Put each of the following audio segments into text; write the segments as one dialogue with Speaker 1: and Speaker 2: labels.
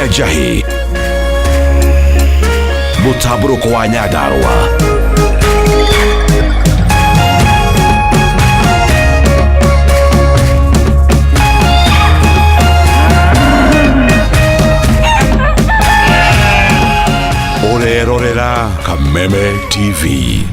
Speaker 1: Kũhoria njahĩ. Mũtambũrũko wa Nyandarũa. Ũrerorera Kameme TV.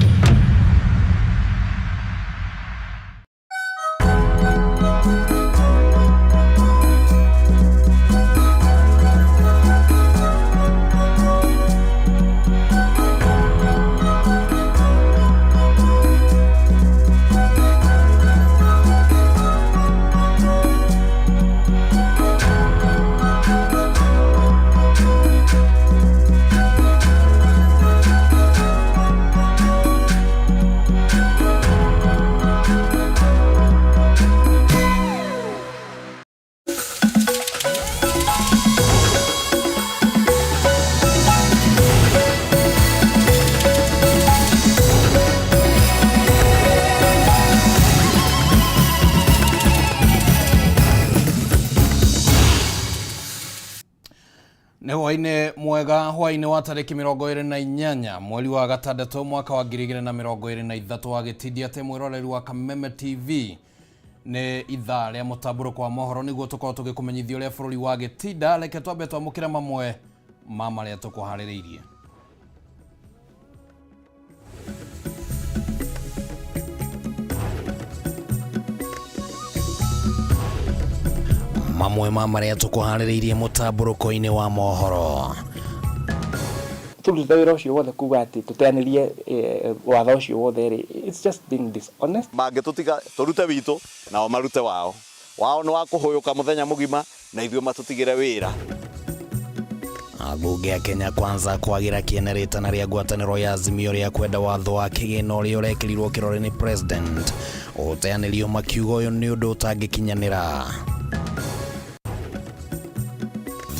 Speaker 2: Nĩ hwainĩ mwega, hwainĩ wa tarĩki 28 mweri wa gatandatũ mwaka wa 2023 wa gĩtindia atĩ mwĩroreri wa Kameme TV. Nĩ ithaa rĩa mũtambũrũko wa mohoro nĩguo tũkorwo tũgĩkũmenyithia ũrĩa bũrũri wa gĩtinda. Reke twambe twamũkĩre mamwe ma marĩa tũkũharĩrĩirie. Mamwe ma marĩa tũkũharĩrĩirie mũtambũrũko-inĩ wa mohoro.
Speaker 3: Tũrutĩte wĩra ũcio wothe kuga atĩ tũteanĩrie watho ũcio wothe rĩ, it's just being dishonest.
Speaker 4: Mangĩtũtiga tũrute witũ, nao marute wao. Wao nĩ wa kũhũyũka mũthenya mũgima, na ithuĩ matũtigĩre wĩra.
Speaker 2: Ambunge a Kenya Kwanza kwagĩra kĩene rĩtana rĩa ngwatanĩro ya Azimio rĩa kwenda watho wa kĩgĩna ũrĩa ũrekĩrirwo kĩrore nĩ President ũteanĩrio, makiuga ũyũ nĩ ũndũ ũtangĩkinyanĩra.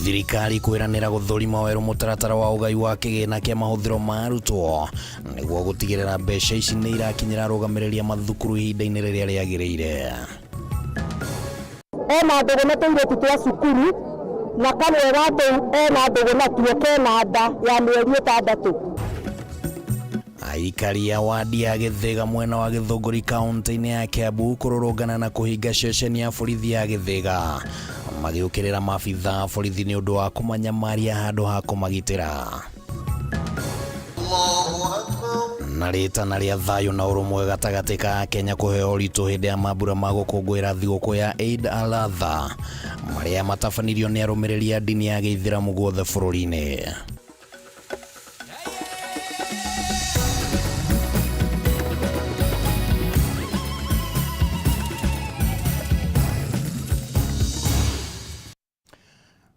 Speaker 2: Thirikari kwĩranĩra gũthũrima werũ mũtaratara wa ũgai wa kĩgĩna kĩa mahũthĩro ma arutwo nĩguo gũtigĩrĩra mbeca ici nĩ irakinyĩra arũgamĩrĩri a mathukuru ihinda-inĩ rĩrĩa rĩagĩrĩire.
Speaker 5: Ena ndũgũ na tũirĩtu twa cukuru, na kamwe ga tũu ena ndũgũ natuo kena nda ya mĩeri 6.
Speaker 2: Aikari a wadi ya Gĩthĩga mwena wa Gĩthũngũri kaunti-inĩ ya Kiambu kũrũrũngana na kũhinga ceceni ya borithi ya Gĩthĩga magĩũkĩrĩra maabitha a borithi nĩ ũndũ wa kũmanyamaria handũ ha kũmagitĩra. Na rĩtana rĩa thayũ na ũrũmwe gatagatĩ ka Kenya kũheo ũritũ hĩndĩ ya mambura ma gũkũngũĩra thigũkũ ya Eid al-Adha marĩa matabanirio nĩ arũmĩrĩri a ndini ya Gĩithĩramu guothe bũrũri-inĩ.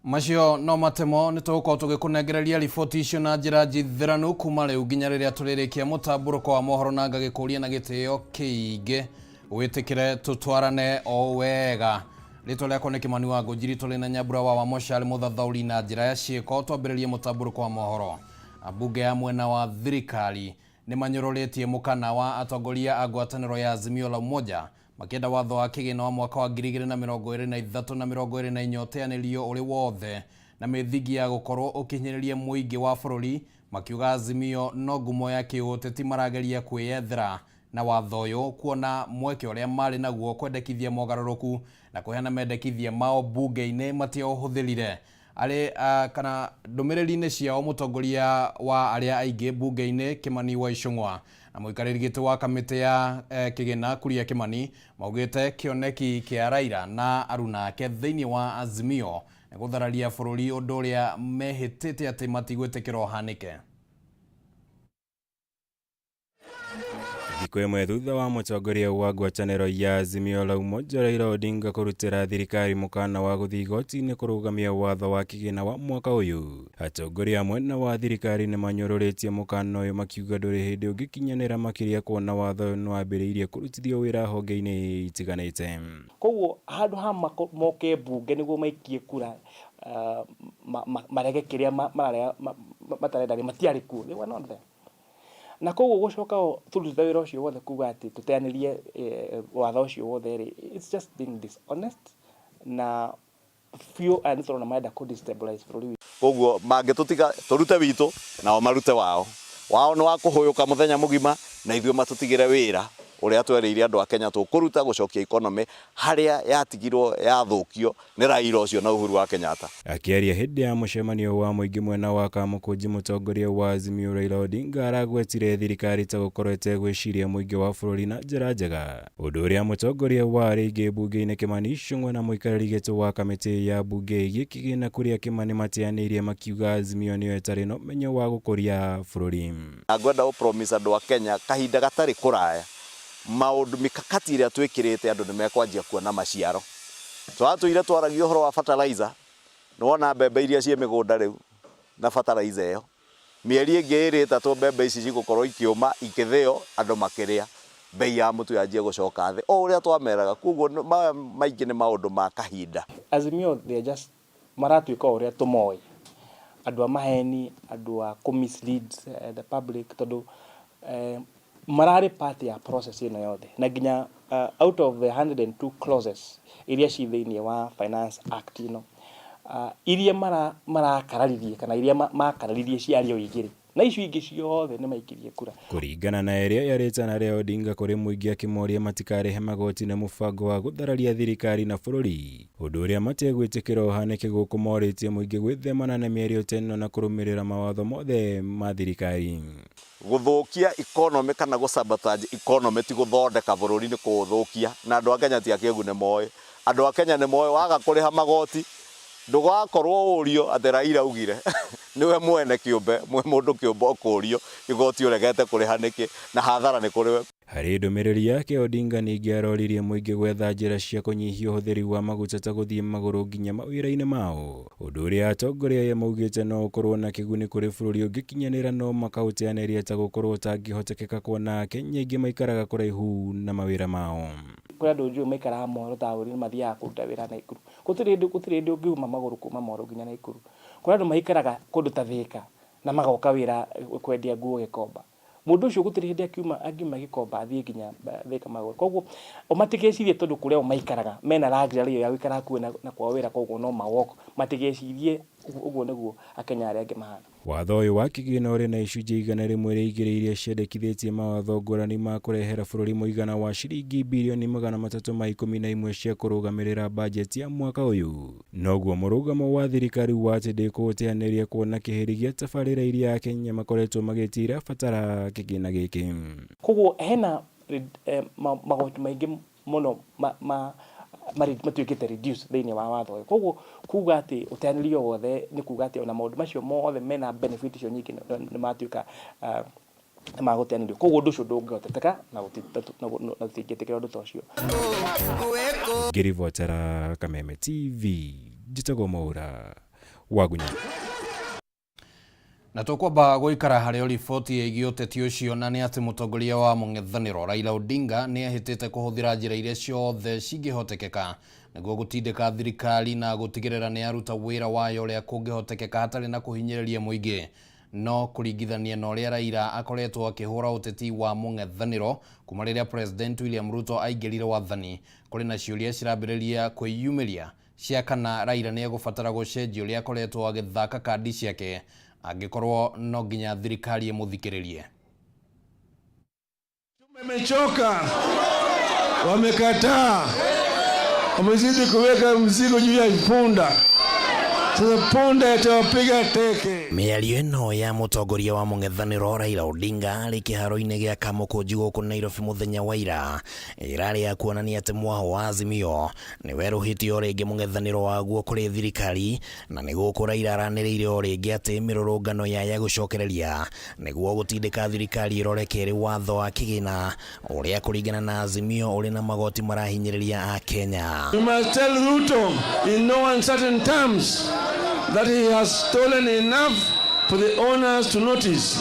Speaker 2: Macio no matemo, nĩ tũgũkorwo tũgĩkũnengereria riboti icio na njĩra njithĩranu kuma rĩu nginya rĩrĩa tũrĩrĩkia mũtambũrũko wa mohoro, na ngagĩkũria na gĩtĩo kĩingĩ wĩtĩkĩre tũtwarane o wega. Rĩtwa rĩakwa nĩ Kĩmani wa Ngũnjiri, tũrĩ na Nyambura wa Wamocarĩ mũthathaũri na njĩra ya ciĩko. Twambĩrĩrie mũtambũrũko wa mohoro. Ambunge ya mwena wa thirikari nĩ manyũrũrĩtie mũkana wa atongoria a ngwatanĩro ya Azimio la Umoja makĩenda watho wa kĩgĩna wa mwaka wa 2023 na 24 ũteanĩrio ũrĩ wothe na mĩthingi ya gũkorwo ũkĩhinyĩrĩria mũingĩ wa bũrũri, makiuga Azimio no ngumo ya kĩũteti marageria kwĩyethera na watho ũyũ, kuona mweke ũrĩa marĩ naguo kwendekithia mogarũrũku na kũheana mendekithia mao mbunge-inĩ matiaũhũthĩrire. Arĩ kana ndũmĩrĩri-inĩ ciao, mũtongoria wa arĩa aingĩ mbunge-inĩ Kimani wa Ichung'wa na mũikarĩri gĩtĩ wa kamĩtĩ ya kĩgĩna Kuria Kimani maugĩte kĩoneki kĩa Raila na aruna ake thĩinĩ wa Azimio nĩ gũthararia bũrũri, ũndũ ũrĩa mehĩtĩte atĩ matigwĩtĩkĩra ũhanĩke.
Speaker 6: Thikũ ĩmwe thutha wa mũtongoria wa ngwatanĩro ya Azimio la Umoja Raila Odinga kũrutĩra thirikari mũkana wa gũthiĩ igoti-inĩ kũrũgamia watho wa kĩgĩna wa mwaka ũyũ, atongoria a mwena wa thirikari nĩ manyũrũrĩtie mũkana ũyũ makiuga ndũrĩ hĩndĩ ũngĩkinyanĩra, makĩria kuona watho ũyũ nĩ wambĩrĩirie kũrutithio wĩra honge-inĩ itiganĩte.
Speaker 3: Koguo handũ ha moke mbunge nĩguo maikie kura marege kĩrĩa mararega matarenda rĩ, matiarĩ kuo, they were not there. Na koguo gũcoka tũrutĩte wĩra ũcio wothe kuga atĩ tũteanĩrie watho ũcio wothe rĩ, it's just being dishonest na Biũ aya nĩ tũrona marenda kũ destabilize bũrũri witũ.
Speaker 4: Koguo mangĩtũtiga tũrute witũ, nao marute wao. Wao nĩ wa kũhũyũka mũthenya mũgima na ithuĩ matũtigĩre wĩra ũrĩa twerĩire andũ a Kenya tũkũruta gũcokia economy harĩa yatigirwo yathũkio nĩ Raila ũcio na Uhuru wa Kenyatta.
Speaker 6: Akĩaria hĩndĩ ya mũcemanio wa mũingĩ mwena wa Kamũkũnji mũtongoria wa Azimio Raila Odinga aragwetire thirikari ta gũkorwo ĩtegwĩciria mũingĩ wa bũrũri na njĩra njega. Ũndũ ũrĩa mũtongoria wa arĩa aingĩ mbunge-inĩ Kimani Ichung'wa na mũikarĩri gĩtĩ wa kamĩtĩ ya mbunge ĩgiĩ kĩgĩna Kuria Kimani mateanĩirie makiuga Azimio nĩyo ĩtarĩ na ũmenyo wa gũkũria bũrũri.
Speaker 4: Na ngwenda gũ promise andũ a Kenya kahinda gatarĩ kũraya maũndũ mikakati ĩrĩa twĩkĩrĩte andũ nĩ mekwanjia kuona maciaro. Tũratũire twaragia ũhoro wa fertilizer, nĩ wona mbembe iria ciĩ mĩgũnda rĩu na fertilizer ĩyo. Mĩeri ĩngĩ ĩrĩ ĩtatũ mbembe ici cigũkorwo ikĩũma ikĩthĩo andũ makĩrĩa, mbei ya mũtu yanjie gũcoka thĩ o ũrĩa twameraga. Koguo maya maingĩ nĩ maũndũ ma kahinda.
Speaker 3: Azimio they are just maratuĩka o ũrĩa tũmoĩ, andũ a maheni, andũ a kũ mislead the public tondũ mararĩ part ya process ĩno yothe na nginya out of the 102 clauses iria ci thĩinĩ wa Finance Act ĩno, iria marakararirie kana iria makararirie ciarĩ o igĩrĩ na icio ingĩ ciothe nĩ maikirie kura.
Speaker 6: Kũringana na ĩrĩa yarĩtana rĩa Odinga kũrĩ mũingĩ akĩmoria matikarĩhe magoti na mũbango wa gũthararia thirikari na bũrũri, ũndũ ũrĩa mategwĩtĩkĩra ũhanĩke gũkũ morĩtie mũingĩ gwĩthemana na mĩario ta ĩno na kũrũmĩrĩra mawatho mothe ma thirikari.
Speaker 4: Gũthũkia economy kana gũ sabotage economy ti gũthondeka bũrũri nĩ kũũthũkia na andũ a Kenya ti akĩgu nĩ moĩ. Andũ a Kenya nĩ moĩ waga kũrĩha magoti ndũgakorwo ũrio atĩ Raila augire nĩwe mwene kĩũmbe mwe mũndũ kĩũmbe ũkũrio igoti ũregete kũrĩha nĩkĩ na hathara nĩ kũrĩ we.
Speaker 6: Harĩ ndũmĩrĩri yake Odinga ningĩ aroririe mũingĩ gwetha njĩra cia kũnyihia ũhũthĩri wa maguta ta gũthiĩ magũrũ nginya mawĩra-inĩ mao, ũndũ ũrĩa atongoria aya maugĩte no ũkorwo na kĩguni kũrĩ bũrũri ũngĩkinyanĩra no makaũteanĩria ta gũkorwo ũtangĩhotekeka kuona Akenya aingĩ maikaraga kũraihu na mawĩra mao.
Speaker 3: Kũrĩ andũ njũĩ maikaraga Moro taũni mathiaga kũruta wĩra Naikuru. Gũtirĩ hĩndĩ gũtirĩ hĩndĩ ũngiuma magũrũ kuma Moro nginya Naikuru. Kũrĩ andũ maikaraga kũndũ ta Thĩka na magoka wĩra kwendia nguo Gĩkomba. Mũndũ ũcio gũtirĩ hĩndĩ akiuma angiuma Gĩkomba athiĩ nginya Thĩka magũrũ. Koguo o matigecirie tondũ kũrĩa o maikaraga mena luxury ĩyo ya gũikara hakuhĩ na kwao wĩra koguo no ma walk matigecirie ũguo nĩguo Akenya arĩa angĩ mahana.
Speaker 6: Watho ũyũ wa kĩgĩna ũrĩ na icunjĩ 102 iria ciendekithĩtie mawatho ngũrani ma kũrehera bũrũri mũigana wa ciringi birioni 311 cia kũrũgamĩrĩra bajeti ya mwaka ũyũ. Noguo mũrũgamo wa thirikari wa atĩ ndĩkũũteanĩria kuona kĩhĩri gĩa tabarĩra iria Akenya makoretwo magĩtia irabatara kĩgĩna gĩkĩ.
Speaker 3: Koguo hena magoti maingĩ mũno matuĩkĩte reduce thĩinĩ wa watho ũyũ. Koguo kuga atĩ ũteanĩrio wothe nĩ kuga atĩ ona maũndũ macio mothe mena benefit icio nyingĩ nĩ matuĩka nĩ magũteanĩrio. Koguo ũndũ ũcio ndũngĩhotekeka na tũtingĩtĩkĩra ũndũ ta ũcio.
Speaker 6: Ngĩribotera Kameme TV, njĩtagwo Mwaura Wagunya.
Speaker 2: Na tũkwamba gũikara harĩ o riboti ĩgiĩ ũteti ũcio na nĩ atĩ mũtongoria wa mũng'ethanĩro Raila Odinga nĩ ehĩtĩte kũhũthĩra njĩra iria ciothe cingĩhotekeka nĩguo gũtindĩka thirikari na gũtigĩrĩra nĩ yaruta wĩra wayo ũrĩa kũngĩhotekeka hatarĩ na kũhinyĩrĩria mũingĩ. No kũringithania na ũrĩa Raila akoretwo akĩhũra ũteti wa mũng'ethanĩro kuma rĩrĩa President William Ruto aingĩrire wathani, kũrĩ na ciũria cirambĩrĩria kwĩyumĩria cia kana Raila nĩ egũbatara gũcenjia ũrĩa akoretwo agĩthaka kandi ciake angĩkorwo no nginya thirikari ĩmũthikĩrĩrie.
Speaker 7: Tumechoka, wamekataa, wamezidi kuweka mzigo juu ya punda. Sasa punda itawapiga teke.
Speaker 2: Mĩario ĩno ya mũtongoria wa mũng'ethanĩro Raila Odinga arĩ kĩharo-inĩ gĩa Kamũkũnji gũkũ Nairobi mũthenya wa ira ĩrarĩ ya kuonania atĩ mwaho wa Azimio nĩ werũhĩtie o rĩngĩ mũng'ethanĩro waguo kũrĩ thirikari na nĩ gũkũ Raila aranĩrĩire o rĩngĩ atĩ mĩrũrũngano yaya gũcokereria nĩguo gũtindĩka thirikari ĩrore kerĩ watho wa kĩgĩna ũrĩa kũringana na Azimio ũrĩ na magoti marahinyĩrĩria Akenya.
Speaker 7: We must tell Ruto in no uncertain terms that he has stolen enough for the owners to notice.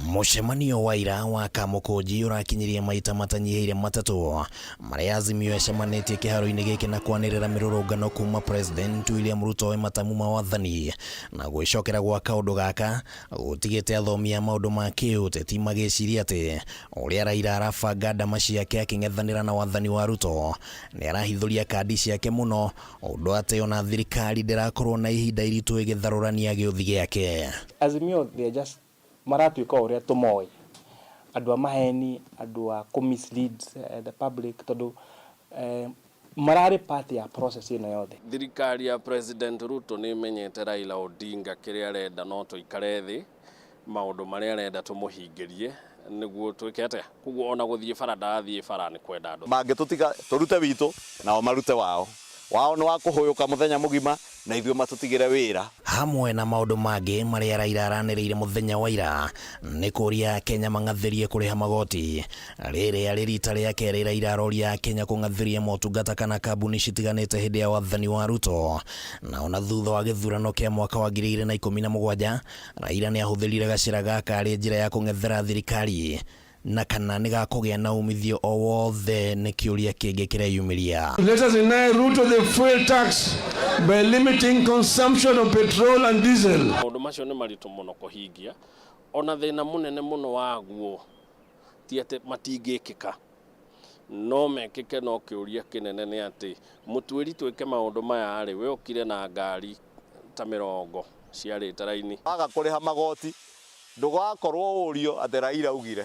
Speaker 8: Mũcemanio wa ira wa Kamũkũnji ũrakinyirie maita matanyihĩire matatũ marĩa Azimio yacemanĩtie kĩharo-inĩ gĩkĩ na kwanĩrĩra mĩrũrũngano kuma President William Ruto oe matamu ma wathani na gwĩcokera gwa kaũndũ gaka gũtigĩte athomi a maũndũ ma kĩũteti magĩciria atĩ ũrĩa Raila arabanga ndama ciake akĩng'ethanĩra na wathani wa Ruto nĩ arahithũria kandi ciake mũno ũndũ atĩ ona thirikari ndĩrakorwo na ihinda iritũ ĩgĩtharũrania gĩũthi gĩake.
Speaker 3: Azimio, they are just maratuĩka o ũrĩa tũmoĩ, andũ a maheni, andũ a kũ mislead the public, tondũ mararĩ part ya process ĩno yothe.
Speaker 9: Thirikari ya President Ruto nĩ ĩmenyete Raila Odinga kĩrĩa arenda, no tũikare thĩ maũndũ marĩa arenda tũmũhingĩrie nĩguo twĩke atĩa. Koguo ona gũthiĩ bara ndathiĩ bara nĩ kwenda andũ.
Speaker 4: Mangĩtũtiga tũrute witũ nao marute wao. Wao nĩ wa kũhũyũka mũthenya mũgima na ithuĩ matũtigĩre wĩra.
Speaker 8: Hamwe na maũndũ mangĩ marĩa Raila aranĩrĩire mũthenya wa ira nĩ kũria Kenya mang'athĩrie kũrĩha magoti. Rĩrĩ arĩ rita rĩa kerĩ Raila aroria Kenya kũng'athĩria motungata kana kambuni citiganĩte hĩndĩ ya wathani wa Ruto. Na ona thutha wa gĩthurano kĩa mwaka wa 2017 Raila nĩ ahũthĩrire gacĩra gaka arĩ njĩra ya kũng'ethera thirikari na kana nĩ gakũgĩa na umithio o wothe nĩ kĩũria kĩngĩ kĩreyumĩria.
Speaker 7: Let us deny Ruto the fuel tax by limiting consumption of petrol and diesel.
Speaker 9: Maũndũ macio nĩ maritũ mũno kũhingia, ona thĩna mũnene mũno waguo ti atĩ matingĩkĩka, no mekĩke, no kĩũria kĩnene nĩ atĩ mũtuĩri twĩke maũndũ maya rĩ, we ũkire na ngari ta mĩrongo ciarĩte raini.
Speaker 4: Waga kũrĩha magoti ndũgakorwo ũrio atĩ Raila augire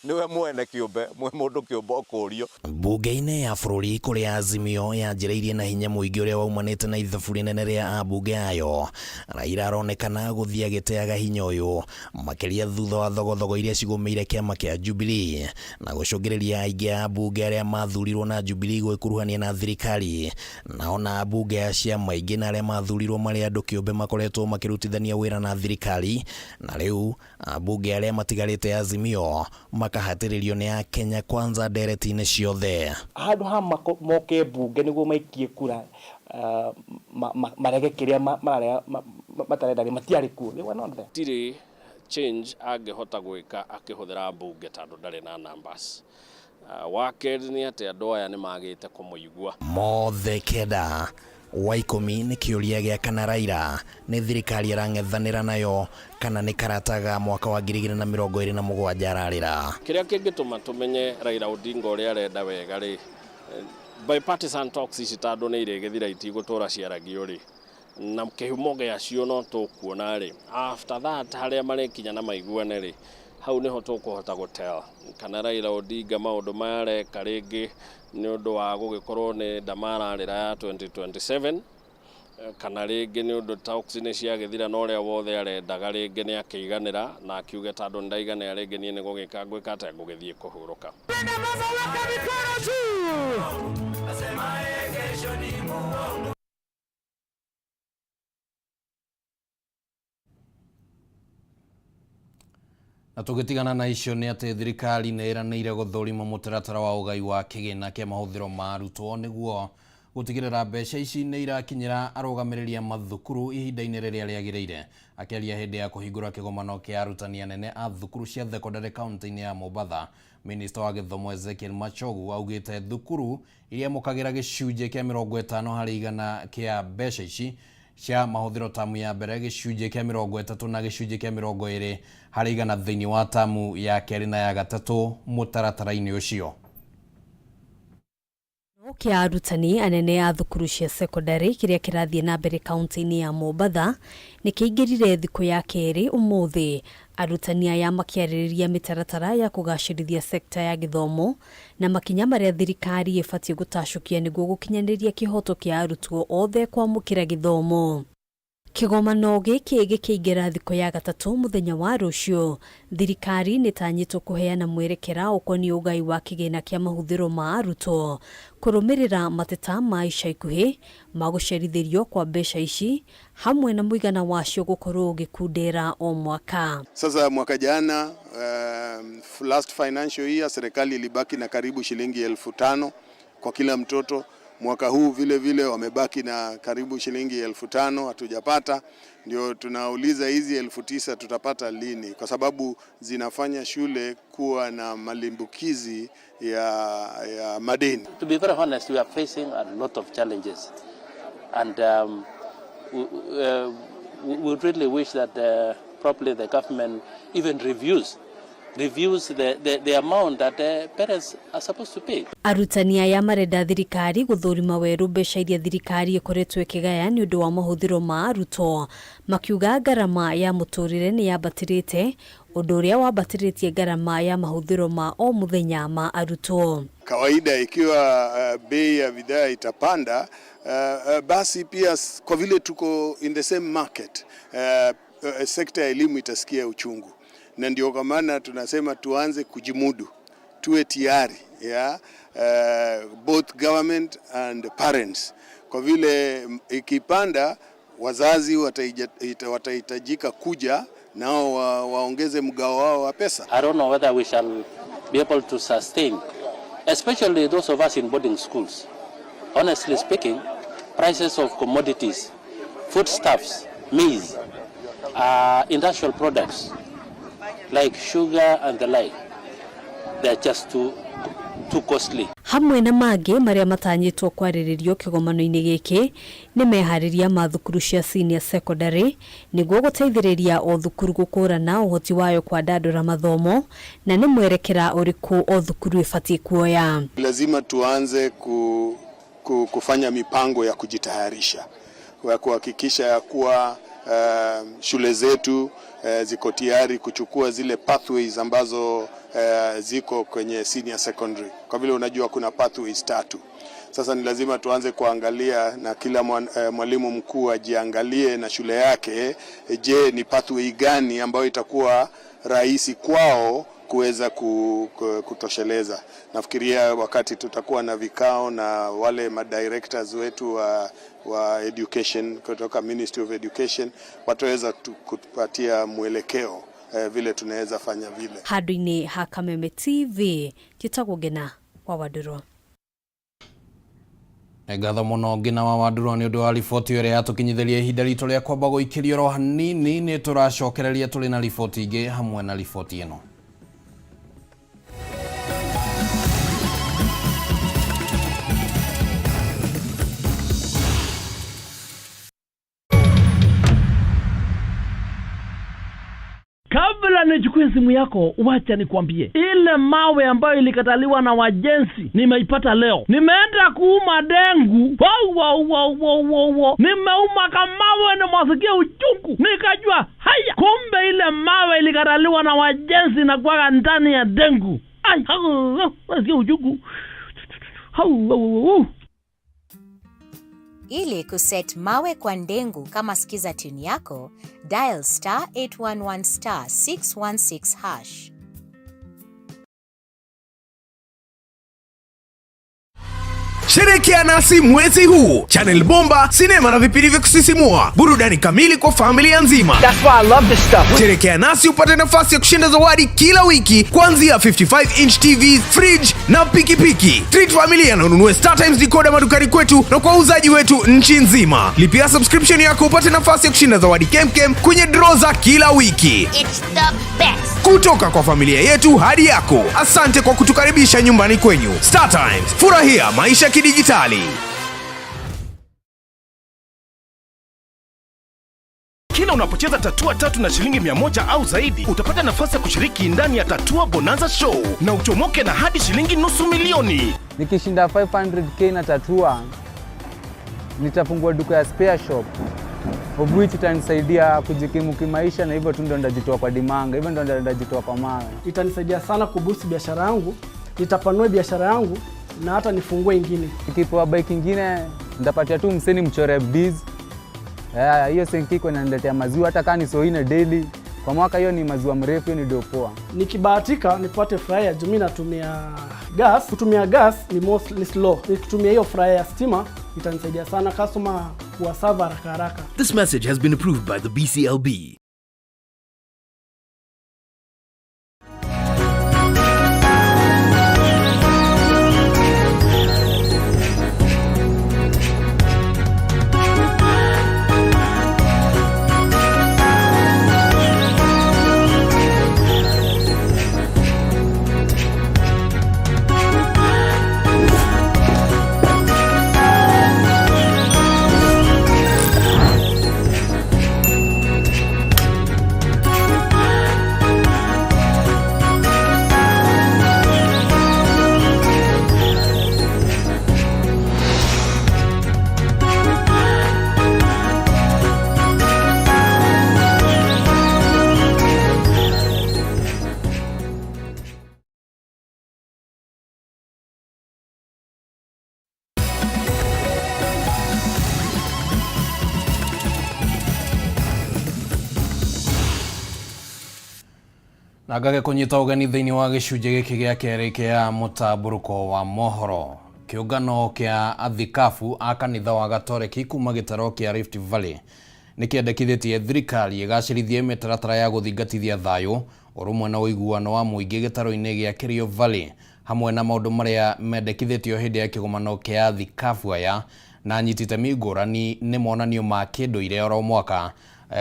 Speaker 4: nĩwe mwene kĩũmbe, mwe mũndũ kĩũmbe ũkũrio.
Speaker 8: Mbunge-inĩ ya bũrũri kũrĩa Azimio yanjĩrĩirie na hinya mũingĩ ũrĩa waumanĩte na ithabu rĩnene rĩa ambunge ayo, Raila aronekana gũthiĩ agĩteaga hinya ũyũ makĩria thutha wa thogothogo iria cigũmĩire kĩama kĩa Jubilee na gũcũngĩrĩria aingĩ a ambunge arĩa mathurirwo na Jubilee gwĩkuruhania na thirikari, na ona ambunge a ciama ingĩ na arĩa mathurirwo marĩ andũ kĩũmbe makoretwo makĩrutithania wĩra na thirikari, na rĩu ambunge arĩa matigarĩte Azimio makahatĩrĩrio nĩ a Kenya Kwanza ndereti-inĩ ciothe.
Speaker 3: Handũ ha moke mbunge nĩguo maikie kura marege kĩrĩa mararega matarenda rĩ, matiarĩ kuo. They were not there.
Speaker 9: Tirĩ change angĩhota gwĩka akĩhũthĩra mbunge tondũ ndarĩ na numbers. Wa kerĩ nĩ atĩ andũ aya nĩ magĩte kũmũigua.
Speaker 8: Mothe kenda wa ikũmi nĩ kĩũria gĩa kana Raila nĩ thirikari arang'ethanĩra nayo kana nĩ karata ga mwaka wa 2027 ararĩra.
Speaker 9: Kĩrĩa kĩngĩtũma tũmenye Raila Odinga ũrĩa arenda wega rĩ, bipartisan talks ici tondũ nĩ irĩgĩthira itigũtũra ciaragio rĩ, na kĩhumo gĩacio no tũkuona rĩ, after that harĩa marĩkinya na maiguane rĩ, hau nĩho tũkũhota gũtell kana Raila Odinga maũndũ maya areka rĩngĩ nĩ ũndũ wa gũgĩkorwo nĩ ndama ararĩra ya 2027, kana rĩngĩ nĩ ũndũ talks nĩ ciagĩthira na ũrĩa wothe arendaga rĩngĩ nĩ akĩiganĩra na akiuge tondũ nĩ ndaiganĩra rĩngĩ niĩ nĩ gũgĩka ngwĩka atĩa, ngũgĩthiĩ kũhurũka.
Speaker 2: Na tũgĩtigana na icio nĩ atĩ thirikari nĩ ĩranĩire gũthũrima mũtaratara wa ũgai wa kĩgĩna kĩa mahũthĩro ma arutwo nĩguo gũtigĩrĩra mbeca ici nĩ irakinyĩra arũgamĩrĩri a mathukuru ihinda-inĩ rĩrĩa rĩagĩrĩire. Akĩaria hĩndĩ ya kũhingũra kĩgomano kĩa arutani anene a thukuru cia thekondarĩ kaunti-inĩ ya Mombatha, Minista wa gĩthomo Ezekiel Machogu augĩte thukuru iria amũkagĩra gĩcunjĩ kĩa 50% kĩa mbeca ici cia mahũthĩro tamu ya mbere, gĩcunjĩ kĩa 30 na gĩcunjĩ kĩa 20% thĩinĩ wa tamu ya kerĩ na ya gatatũ mũtaratara-inĩ ũcio.
Speaker 10: Kĩa arutani anene a thukuru cia sekondari kĩrĩa kĩrathiĩ na mbere kaunti-inĩ ya Mombatha nĩ kĩingĩrire thikũ ya kerĩ ũmũthĩ. Arutani aya makĩarĩrĩria mĩtaratara ya kũgacĩrithia sekta ya gĩthomo na makinya marĩa thirikari ĩbatiĩ gũtacũkia nĩguo gũkinyanĩria kĩhoto kĩa arutwo othe kwamũkĩra gĩthomo. Kĩgomano gĩkĩ gĩkĩingĩra thikũ ya gatatũ mũthenya wa rũciũ, thirikari nĩtanyĩtwo kũheana mwerekera ũkoniĩ ũgai wa kĩgĩna kĩa mahũthĩro ma arutwo kũrũmĩrĩra mateta ma ica ikuhĩ ma gũcerithĩrio kwa mbeca ici hamwe na mũigana wacio gũkorwo ũgĩkundera o mwaka.
Speaker 11: Sasa mwaka jana, last financial year, serikali ilibaki na karibu shilingi 5,000 kwa kila mtoto. Mwaka huu vile vile wamebaki na karibu shilingi 5,000 hatujapata. Ndio tunauliza hizi 9,000 tutapata lini, kwa sababu zinafanya shule kuwa na malimbukizi ya madeni.
Speaker 12: To be very honest, we are facing a lot of challenges, and we really wish that probably the government even reviews the amount that the parents are supposed to pay.
Speaker 10: Arutani aya marenda thirikari guthurima weru mbeca iria thirikari ikoretwo ikigaya ni undu wa mahuthiro ma arutwo, makiuga ngarama ya muturire ni yambatirite, undu uria wambatiritie ngarama ya mahuthiro ma o muthenya ma arutwo.
Speaker 11: Kawaida ikiwa bei ya bidhaa itapanda, basi pia kwa vile tuko in the same market, sekta ya elimu itasikia uchungu. Na ndio kwa maana tunasema tuanze kujimudu, tuwe tayari ya both government and parents, kwa vile ikipanda wazazi watahitajika kuja nao waongeze mgao wao wa pesa.
Speaker 12: I don't know whether we shall be able to sustain, especially those of us in boarding schools. Honestly speaking, prices of commodities, foodstuffs, maize, industrial products like sugar and the like, they are just too costly.
Speaker 10: Hamwe na mangĩ marĩa matanyĩtwo kwarĩrĩrio kĩgomano-inĩ gĩkĩ nĩ meharĩria ma thukuru cia senior secondary nĩguo gũteithĩrĩria o thukuru gũkũrana ũhoti wayo kwandandũra mathomo na nĩ mwerekera ũrĩkũ o thukuru ĩbatiĩ kuoya.
Speaker 11: Lazima tuanze kufanya mipango ya kujitayarisha, ya kuhakikisha ya kuwa shule zetu ziko tayari kuchukua zile pathways ambazo ziko kwenye senior secondary. Kwa vile unajua kuna pathways 3. Sasa ni lazima tuanze kuangalia na kila mwalimu mkuu ajiangalie na shule yake, je, ni pathway gani ambayo itakuwa rahisi kwao kuweza kutosheleza. Nafikiria wakati tutakuwa na vikao na wale madirectors wetu wa education kutoka Ministry of Education wataweza kutupatia mwelekeo vile tunaweza fanya vile.
Speaker 10: Handu-inĩ ha Kameme TV njĩtagwo Ngina wa Wandũrũ.
Speaker 2: Ngatho mũno Ngina wa Wandũrũ nĩ ũndũ wa riboti ĩrĩa yatũkinyithĩria ihinda ritũ rĩa kwamba gũikĩrio oro hanini. Nĩ tũracokereria tũrĩ na riboti ingĩ hamwe na riboti ĩno.
Speaker 13: Kabla nichukue simu yako, wacha nikwambie, ile mawe ambayo ilikataliwa na wajenzi nimeipata leo. Nimeenda kuuma dengu, wow. Nimeuma kamawe nimwasikia uchungu, nikajua haya, kumbe ile mawe ilikataliwa na wajenzi na kuwaga ndani ya dengu. Ai, nasikia uchungu.
Speaker 14: Ili kuset mawe kwa ndengu kama sikiza tune yako, dial star 811 star 616 hash.
Speaker 15: Sherehekea nasi mwezi huu. Channel Bomba, sinema na vipindi vya kusisimua, burudani kamili kwa familia nzima.
Speaker 16: That's why I love this stuff.
Speaker 15: Sherehekea nasi upate nafasi ya kushinda zawadi kila wiki kuanzia 55-inch TV, fridge na pikipiki. Treat familia na ununue Star Times decoder madukani kwetu na kwa wauzaji wetu nchi nzima. Lipia subscription yako upate nafasi ya kushinda zawadi kemkem kwenye draw za kila wiki.
Speaker 17: It's the best.
Speaker 15: Kutoka kwa familia yetu hadi yako. Asante kwa kutukaribisha nyumbani kwenyu. Star Times, furahia maisha kidijitali.
Speaker 1: Kila unapocheza tatua 3 na shilingi 100 au zaidi, utapata nafasi ya kushiriki ndani ya Tatua Bonanza Show na uchomoke na hadi shilingi 500,000.
Speaker 18: Nikishinda 500k na Tatua, nitafungua duka ya spare shop, of which itanisaidia kujikimu kimaisha, na hivyo tu ndo ndajitoa kwa dimanga, hivyo ndo ndajitoa kwa mawe.
Speaker 19: Itanisaidia sana kuboost biashara yangu, nitapanua biashara yangu na hata nifungue ingine.
Speaker 18: Nikipewa bike ingine nitapatia tu mseni mchore biz. Hiyo senki iko inaniletea maziwa hata kama ni so ine daily. Kwa mwaka hiyo ni maziwa mrefu, hiyo ni dopoa.
Speaker 19: Nikibahatika nipate fryer, juu mimi natumia gas. Kutumia gas ni mostly slow. Nikitumia hiyo fryer ya stima itanisaidia sana customer kuwaserve haraka haraka.
Speaker 20: This message has been approved by the BCLB.
Speaker 2: Na ngage kũnyita ũgeni thĩinĩ wa gĩcunjĩ gĩkĩ gĩa kerĩ kĩa mũtambũrũko wa mohoro. Kĩũngano kĩa athikabu a kanitha wa Gatoreki kuma gĩtaro kĩa Rift Valley nĩkĩendekithĩtie thirikari ĩgacĩrithie mĩtaratara ya gũthingatithia thayũ, ũrũmwe na ũiguano wa mũingĩ gĩtaro-inĩ gĩa Kerio Valley hamwe na maũndũ marĩa mendekithĩtio hĩndĩ ya kĩgomano kĩa athikabu aya na anyiti itemi ngũrani nĩ monanio ma kĩndũire oro mwaka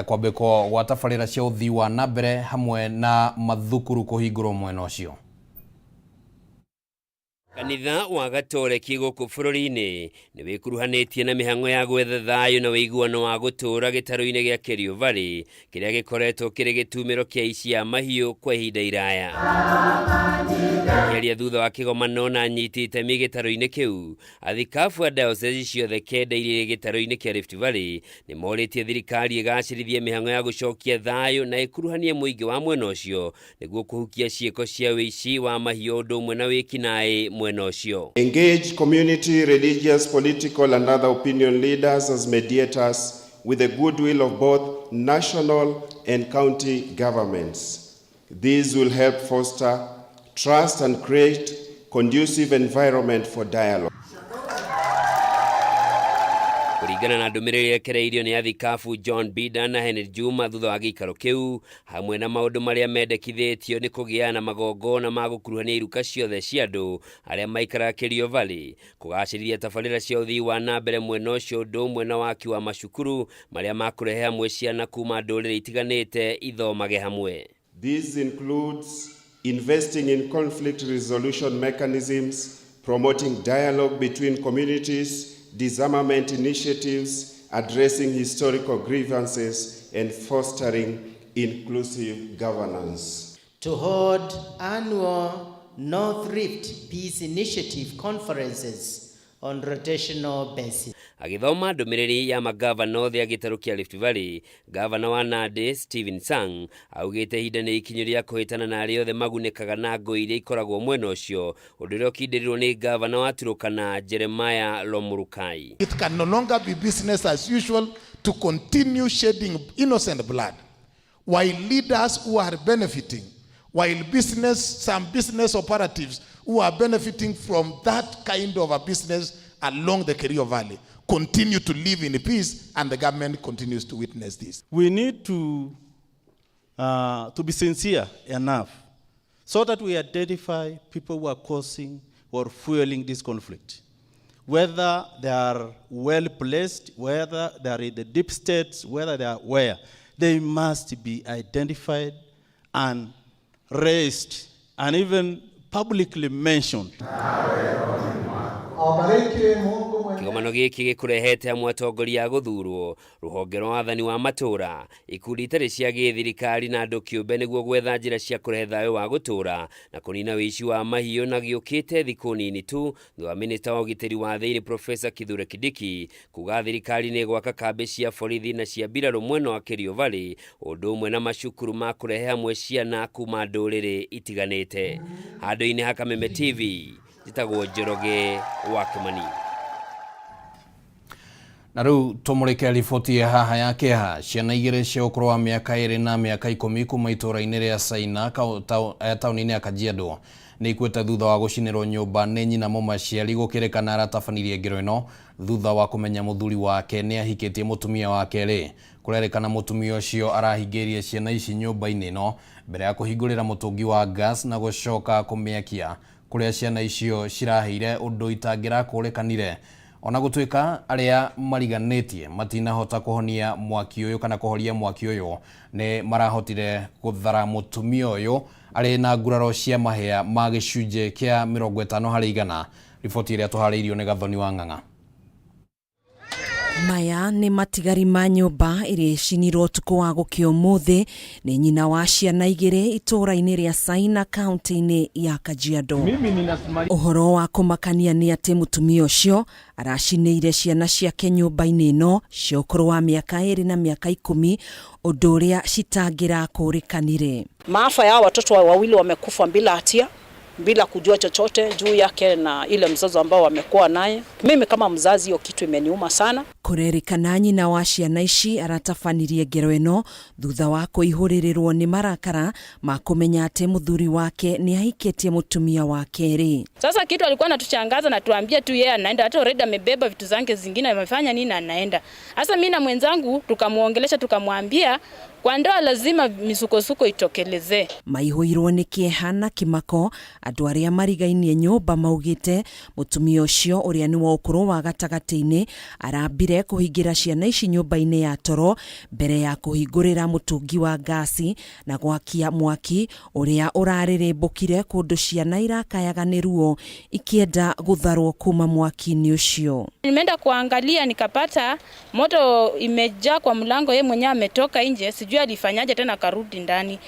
Speaker 2: kwambĩkwo gwa tabarĩra cia ũthii wa na mbere hamwe na mathukuru kũhingũrwo mwena ũcio.
Speaker 16: Kanitha wa Gatoreki gũkũ bũrũri-inĩ nĩ wĩkuruhanĩtie na mĩhang'o ya gwetha thayũ na ũiguano wa gũtũũra gĩtarũ-inĩ gĩa Kerio Valley kĩrĩa gĩkoretwo kĩrĩ gĩtumĩro kĩa ici ya mahiũ kwa ihinda iraya. Kĩaria thutha wa kĩgomano na anyiti itemi gĩtarũ-inĩ kĩu, athikabu a diocese ciothe kenda iria irĩ gĩtarũ-inĩ kĩa Rift Valley nĩ morĩtie thirikari ĩgacĩrithie mĩhang'o ya gũcokia thayũ na ĩkuruhanie mũingĩ wa mwena ũcio nĩguo kũhukia ciĩko cia wĩici wa mahiũ ũndũ ũmwe na wĩkinaĩ mwena ũcio.
Speaker 17: Engage community, religious, political and other opinion leaders as mediators with the goodwill of both national and county governments. These will help foster trust and create conducive environment for dialogue.
Speaker 16: Kũringana na ndũmĩrĩri ĩrekereirio nĩ athikabu John Bida na Henry Juma thutha wa gĩikaro kĩu hamwe na maũndũ marĩa mendekithĩtio nĩ kũgĩa na magongona ma gũkuruhania iruka ciothe cia andũ arĩa maikaraga Kerio Valley, kũgacĩrithia tabarĩra cia ũthii wa na mbere mwena ũcio ũndũ ũmwe na waki wa macukuru marĩa makũrehe hamwe ciana kuma ndũrĩrĩ itiganĩte ithomage hamwe.
Speaker 17: This includes investing in conflict resolution mechanisms, promoting dialogue between communities, disarmament initiatives, addressing historical grievances, and fostering inclusive governance.
Speaker 21: To hold annual North Rift Peace Initiative conferences on rotational basis.
Speaker 16: Agĩthoma ndũmĩrĩri ya magavana othe a gĩtarũ kĩa Rift Valley, gavana wa Nandi Stephen Sang augĩte ihinda nĩ ikinyu rĩa kũhĩtana na arĩa othe magunĩkaga na ngũĩ iria ikoragwo mwena ũcio, ũndũ ũrĩa ũkindĩrirwo nĩ gavana wa Turkana Jeremiah Lomurukai.
Speaker 22: It can no longer be business as usual to continue shedding innocent blood while leaders who are benefiting, while some business operatives who are benefiting from that kind of a business along the Kerio Valley continue to live in peace, and the government continues to witness this.
Speaker 23: We need to be sincere enough so that we identify people who are causing or fueling this conflict, whether they are well placed, whether they are in the deep states, whether they are where. They must be identified and raised and even publicly mentioned.
Speaker 16: Kĩgomano gĩkĩ gĩkũrehete hamwe atongoria a gũthurwo, rũhonge rwa wathani wa matũũra, ikundi itarĩ cia gĩthirikari na andũ kĩũmbe nĩguo gwetha njĩra cia kũrehe thayũ wa gũtũũra na kũnina wĩici wa mahiũ na gĩũkĩte thikũ nini tu thutha wa minista wa ũgitĩri wa thĩinĩ Professor Kithure Kindiki kuga thirikari nĩ ĩgwaka kambĩ cia borithi na cia mbirarũ mwena wa Kerio Valley ũndũ ũmwe na macukuru ma kũrehe hamwe ciana kuma ndũrĩrĩ itiganĩte. Handũ-inĩ ha Kameme TV, njĩtagwo Njoroge wa Kĩmani.
Speaker 2: Na rĩu tũmũrĩke riboti ya haha ya kĩeha. Ciana igĩrĩ cia ũkũrũ wa mĩaka 2 na mĩaka 10 kuma itũũra-inĩ rĩa Caina taũni-inĩ ya Kajiado nĩ ikuĩte thutha wa gũcinĩrwo nyũmba nĩ nyina mũmaciari gũkĩrĩkana aratabanirie ngero ĩno thutha wa kũmenya mũthuri wake nĩ ahikĩtie mũtumia wa kerĩ. Kũrerĩkana mũtumia ũcio arahingĩirie ciana ici nyũmba-inĩ ĩno mbere ya kũhingũrĩra mũtũngi wa gas na gũcoka kũmĩakia kũrĩa ciana icio cirahĩire ũndũ itangĩrakũrĩkanire. Ona gũtuĩka arĩa mariganĩtie matinahota kũhonia mwaki ũyũ kana kũhoria mwaki ũyũ nĩ marahotire gũthara mũtumia ũyũ arĩ na nguraro cia mahĩa ma gĩcunjĩ kĩa 50%. Riboti ĩrĩa tũharĩirio nĩ Gathoni wa Ng'ang'a.
Speaker 24: Maya nĩ matigari ma nyũmba ĩrĩa ĩcinirwo ũtukũ wa gũkĩa ũmũthĩ nĩ nyina wa ciana igĩrĩ itũũra-inĩ rĩa Caina kaunti-inĩ ya Kajiado. Ũhoro wa kũmakania nĩ atĩ mũtumia ũcio aracinĩire ciana ciake nyũmba-inĩ ĩno cia ũkũrũ wa mĩaka 2 na mĩaka 10 ũndũ ũrĩa citangĩrakũrĩkanire.
Speaker 25: Maafa ya watoto wawili wamekufa bila hatia, bila kujua chochote juu yake na ile mzozo ambao wamekuwa naye. Mimi kama mzazi hiyo kitu imeniuma sana.
Speaker 24: Kũrerĩkana nyina wa ciana ici aratabanirie ngero ĩno thutha wa kũihũrĩrĩrwo nĩ marakara ma kũmenya atĩ mũthuri wake nĩ ahikĩtie mũtumia wa kerĩ.
Speaker 3: Sasa kitu alikuwa anatushangaza na tuambie tu yeye anaenda, hata already amebeba vitu zake zingine amefanya nini na anaenda. Sasa mimi na mwenzangu tukamuongelesha, tukamwambia kwa ndoa lazima misukosuko itokelezee.
Speaker 24: Maihũirwo nĩ kĩeha na kĩmako andũ arĩa marigainie nyũmba maugĩte mũtumia ũcio ũrĩa nĩ wa ũkũrũ wa gatagatĩ-inĩ arambire kũhingĩra ciana ici nyũmba-inĩ ya toro mbere ya kũhingũrĩra mũtũngi wa ngasi na gwakia mwaki ũrĩa ũrarĩrĩmbũkire kũndũ ciana irakayaga nĩ ruo ikĩenda gũtharwo kuma mwaki-inĩ ũcio.
Speaker 3: Nimeenda kuangalia nikapata moto imejaa kwa mlango, yeye mwenyewe ametoka nje, sijui alifanyaje tena karudi ndani.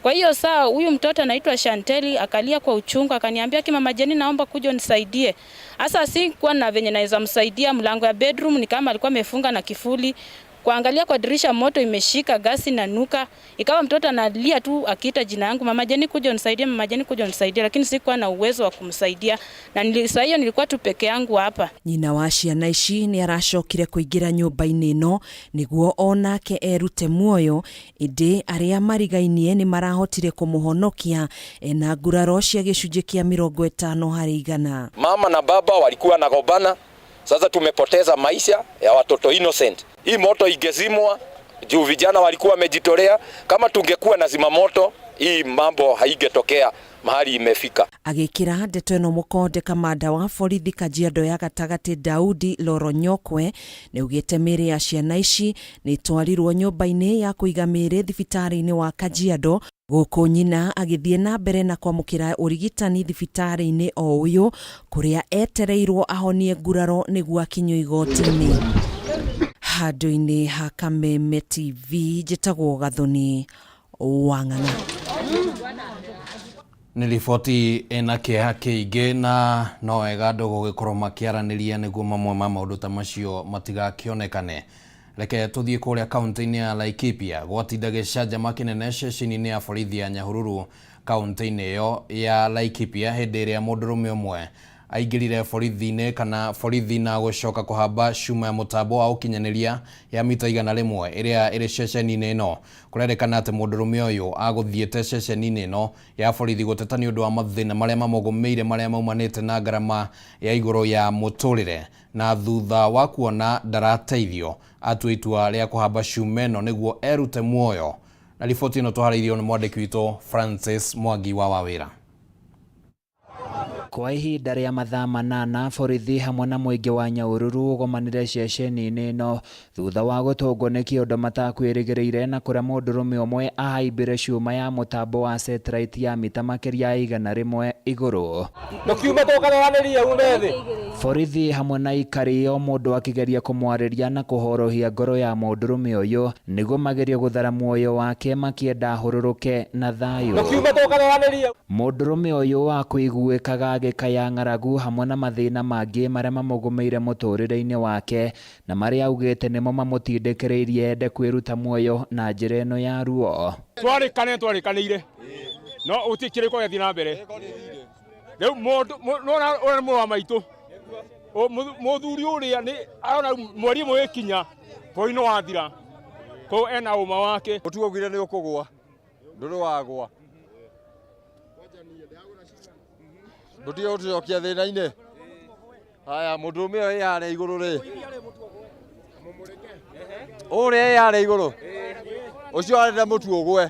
Speaker 3: Kwa hiyo saa huyu mtoto anaitwa Shanteli akalia kwa uchungu, akaniambia ki mama Jeni, naomba kuja unisaidie. Sasa sikuwa na venye naweza msaidia, mlango ya bedroom ni kama alikuwa amefunga na kifuli. Kuangalia kwa dirisha moto imeshika, gasi na nuka. Ikawa mtoto analia tu akiita jina yangu, mama Jeni kuja unisaidie, mama Jeni kuja unisaidie, lakini sikuwa na uwezo wa kumsaidia. Na saa hiyo nilikuwa tu peke yangu hapa.
Speaker 24: Nyina wa ciana ici nĩ aracokire kũingĩra nyũmba-inĩ ĩno nĩguo onake erute muoyo, ĩndĩ arĩa marigainie nĩ marahotire kũmũhonokia ena nguraro cia gĩcunjĩ kĩa 50%.
Speaker 4: Mama na baba walikuwa nagombana. Sasa tumepoteza maisha ya watoto innocent. Hii moto ingezimwa juu vijana walikuwa wamejitolea. Kama tungekuwa na zima moto, hii mambo haingetokea mahali imefika.
Speaker 24: Agĩkĩra ndeto ĩno mũkonde kamanda wa borithi Kajiado ya gatagatĩ Daudi Loronyokwe nĩaugĩte mĩĩrĩ ya ciana ici nĩ ĩtwarirwo nyũmba-inĩ ya kũiga mĩĩrĩ thibitarĩ-inĩ wa Kajiado gũkũ nyina agĩthiĩ na mbere na kwamũkĩra ũrigitani thibitarĩ-inĩ o ũyũ kũrĩa etereirwo ahonie nguraro nĩguo akinyio igoti-inĩ. Handũ-inĩ ha Kameme TV njĩtagwo Gathoni Wang'ang'a.
Speaker 2: Nĩ riboti ĩna kĩeha kĩingĩ na no wega andũ gũgĩkorwo makĩaranĩria nĩguo mamwe ma maũndũ ta macio matigakĩonekane. Reke tũthiĩ kũrĩa kaunti-inĩ ya Laikipia gwatinda gĩcanjama kĩnene ceceni-inĩ ya borithi ya Nyahururu kaunti-inĩ ĩyo ya Laikipia hĩndĩ ĩrĩa mũndũrũme ũmwe aingĩrire borithi-inĩ kana borithi na gũcoka kũhamba cuma ya mũtambo wa ũkinyanĩria ya mita 100 ĩrĩa ĩrĩ ceceni-inĩ ĩno. Kũrerĩkana atĩ mũndũrũme ũyũ agũthiĩte ceceni-inĩ ĩno ya borithi gũteta nĩ ũndũ wa mathĩna marĩa mamũgũmĩire marĩa maumanĩte na ngarama ya igũrũ ya mũtũrĩre, na thutha wa kuona ndarateithio atua itua rĩa kũhamba cuma ĩno nĩguo erute muoyo. Na riboti ĩno tũharĩirio nĩ mwandĩki witũ Francis Mwangi wa Wawĩra.
Speaker 5: Kwa ihinda rĩa mathaa 8 borithi hamwe na mũingĩ wa Nyahururu ũgomanire ceceni-inĩ ĩno thutha wa gũtũngwo nĩ kĩũndũ matakwĩrĩgĩrĩire na kũrĩa mũndũrũme ũmwe ahaimbire cuma ya mũtambo wa satellite ya mita makĩria ya 100 igũrũ. Borithi hamwe na aikari o mũndũ akĩgeria kũmwarĩria na kũhorohia ngoro ya mũndũrũme ũyũ nĩguo magerie gũthara muoyo wake makĩenda ahũrũrũke na thayũ. Mũndũrũme ũyũ wa kũiguĩkaga agĩkaya ng'aragu hamwe na mathĩna mangĩ marĩa mamũgũmĩire mũtũrĩre-inĩ wake na marĩa augĩte nĩmo mamũtindĩkĩrĩirie ende kwĩruta muoyo na njĩra ĩno ya ruo.
Speaker 6: Twarĩkanĩire no gũtirĩ kĩrĩko gĩathiĩ na mbere. Rĩu mũndũ nĩwona ũrĩa mũrũ wa maitũ mũthuri ũrĩa nĩ arona mweri ũmwe wĩkinya bũrũri nĩ wathira koguo ena ũma wake.
Speaker 7: Mũtugo augire nĩ ũkũgũa ndũrĩ wagwa. Ndũtige gũtũcokia thĩna-inĩ. Haya mũndũrũme ũyũ ĩ harĩa igũrũ rĩ, ũrĩa ĩ harĩa igũrũ ũcio arenda mũtu ũgwe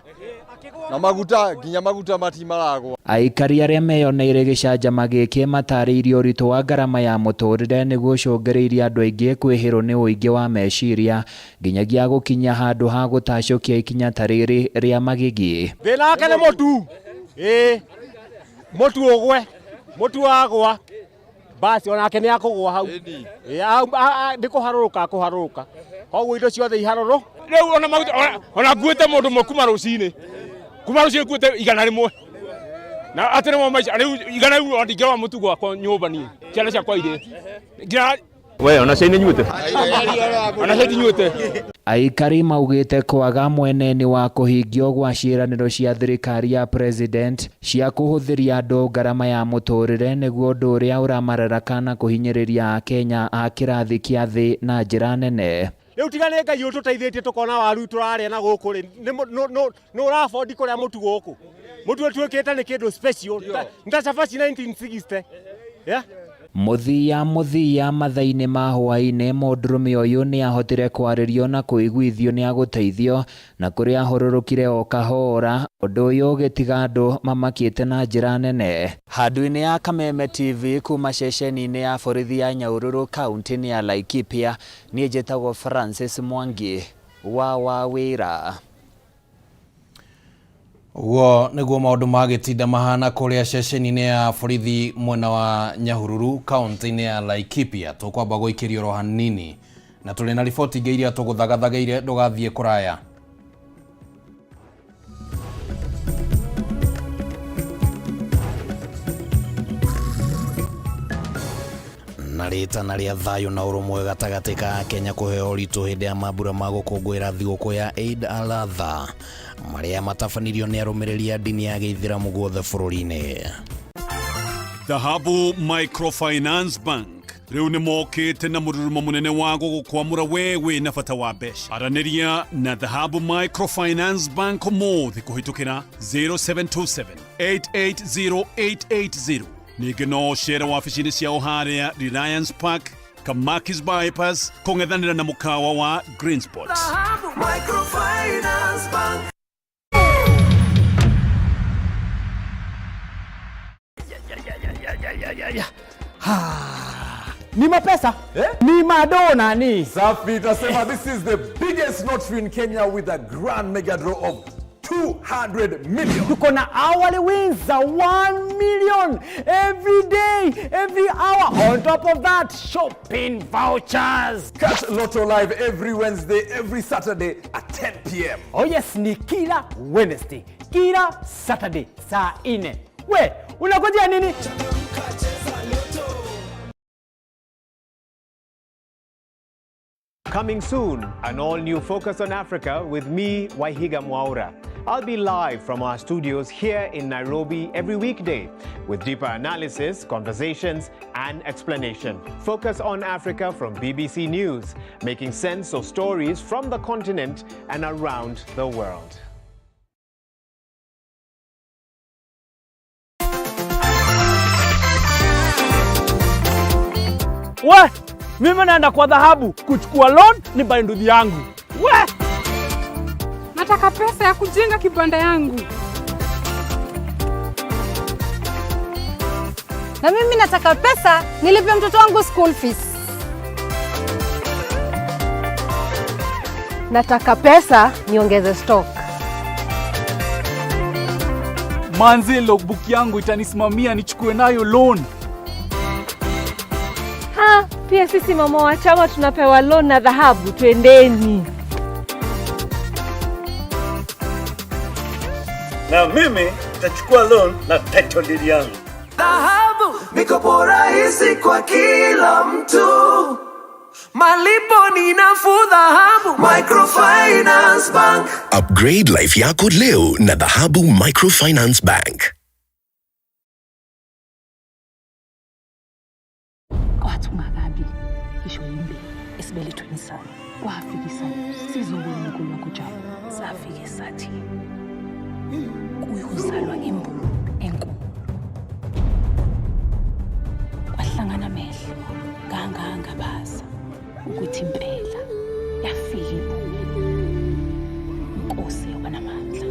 Speaker 7: na maguta, nginya maguta matimaragwa.
Speaker 5: Aikari arĩa meyoneire gĩcanjama gĩkĩ matarĩirie ũritũ wa ngarama ya mũtũrĩre nĩguo ũcũngĩrĩirie andũ aingĩ kwĩhĩrwo nĩ ũingĩ wa meciria nginyagia gũkinya handũ ha gũtacũkia ikinya ta rĩrĩ rĩa magigi.
Speaker 6: Thĩna wake nĩ mũtu, ĩĩ mũtu ũgwe, mũtu wagwa basi onake nĩ akũgwa hau, nĩ kũharũrũka akũharũrũka, koguo indo ciothe iharũrũ.
Speaker 9: Rĩu ona maguta ona nguĩte mũndũ ũmwe kuma rũcinĩ, kuma rũcinĩ nguĩte 100 na atĩ nĩmo maica. Rĩu 100 ona ndingĩrora mũtu gwakwa nyũmba niĩ, ciana ciakwa irĩ nginya
Speaker 6: We ona cai nĩnyuĩte? Ona cai ndinyuĩte.
Speaker 5: Aikari maugĩte kwaga mweneni wa kũhingio gwa ciĩranĩro cia thirikari ya president cia kũhũthĩria andũ ngarama ya mũtũrĩre nĩguo ũndũ ũrĩa ũramararaka na kũhinyĩrĩria akenya a kĩrathi kĩa thĩ na njĩra nene.
Speaker 8: Rĩu tiga nĩ Ngai ũtũteithĩtie tũkona waru tũrarĩa na gũkũ rĩ, nĩ ũrabondi kũrĩa mũtu gũkũ. Mũtu ũtuĩkĩte nĩ kĩndũ special, nĩ ta cabaci 1960. Yeah?
Speaker 5: Mũthia mũthia mathaa-inĩ ma hwaĩ-inĩ mũndũrũme ũyũ nĩahotire kwarĩrio na kũiguithio nĩagũteithio na kũrĩa ahũrũrũkire o kahora ũndũ ũyũ ũgĩtiga andũ mamakĩte na njĩra nene. Handũ-inĩ ya Kameme TV kuma ceceni-inĩ ya borithi ya Nyahururu kaunti-inĩ ya Laikipia niĩ njĩtagwo Francis Mwangi wa Wawĩra.
Speaker 2: Ũguo nĩguo maũndũ ma gĩtinda mahana kũrĩa ceceni-inĩ ya borithi mwena wa Nyahururu kaunti-inĩ ya Laikipia. Tũkwamba gũikĩrio oro hanini na tũrĩ na riboti ingĩ iria tũgũthagathagĩire, ndũgathiĩ kũraya. Na rĩtana rĩa thayũ na ũrũmwe gatagatĩ ka Kenya kũheo ũritũ hĩndĩ ya mambura ma gũkũngũĩra thigũkũ ya Eid al-Adha marĩa matabanirio nĩ arũmĩrĩri a ndini ya gĩithĩramu guothe bũrũri-inĩ.
Speaker 10: Dhahabu Microfinance Bank rĩu nĩ mokĩte na mũrurumo mũnene wa gũgũkwamũra we wĩ na bata wa mbeca. Aranĩria na Dhahabu Microfinance Bank ũmũthĩ kũhĩtũkĩra 0727 880880. Ningĩ no ũcere wabici-inĩ ciao harĩa Reliance Park, Kamakis Bypass, kũng'ethanĩra na mũkawa wa Green Spot.
Speaker 11: Dhahabu Microfinance Bank.
Speaker 12: Ni mapesa eh? Ni madona ni
Speaker 7: Safi, tasema this is the biggest lottery in Kenya with a grand mega draw of 200 million.
Speaker 12: Tuko na hourly wins za 1 million every day, every hour. On top of that, shopping vouchers.
Speaker 7: Catch Lotto Live every Wednesday, every Saturday at 10 p.m.
Speaker 12: Oh yes, ni kila Wednesday, kila Saturday saa 4. We, unangojea nini?
Speaker 13: Coming soon, an all-new Focus on Africa with me, Waihiga Mwaura. I'll be live from our studios here in Nairobi every weekday with deeper analysis, conversations, and explanation. Focus on Africa from BBC News, making sense of stories from the continent and around the world.
Speaker 12: We, mimi naenda kwa Dhahabu kuchukua loan ni buy nduthi yangu. We!
Speaker 26: Nataka pesa ya kujenga kibanda yangu.
Speaker 27: Na mimi nataka pesa nilipe mtoto wangu school fees. Nataka pesa niongeze stock.
Speaker 28: Manze, logbook yangu itanisimamia nichukue nayo loan.
Speaker 29: Ha, pia sisi mama wa chama tunapewa loan na Dhahabu, twendeni.
Speaker 30: Na mimi nitachukua loan na title deed yangu.
Speaker 11: Dhahabu, mikopo rahisi kwa kila mtu. Malipo ni nafuu. Dhahabu Microfinance Bank.
Speaker 1: Upgrade life yako leo na Dhahabu Microfinance Bank.
Speaker 31: Kwathi ungakabi ngisho yimbi esibelethweni sami, kwafikisa sizobona unkulu wakho Jabu. Safike sathi kuyozalwa imbulu enkulu. Kwahlangana amehlo ngangangabaza ukuthi impela yafika imbulu. Inkosi yobanamandla.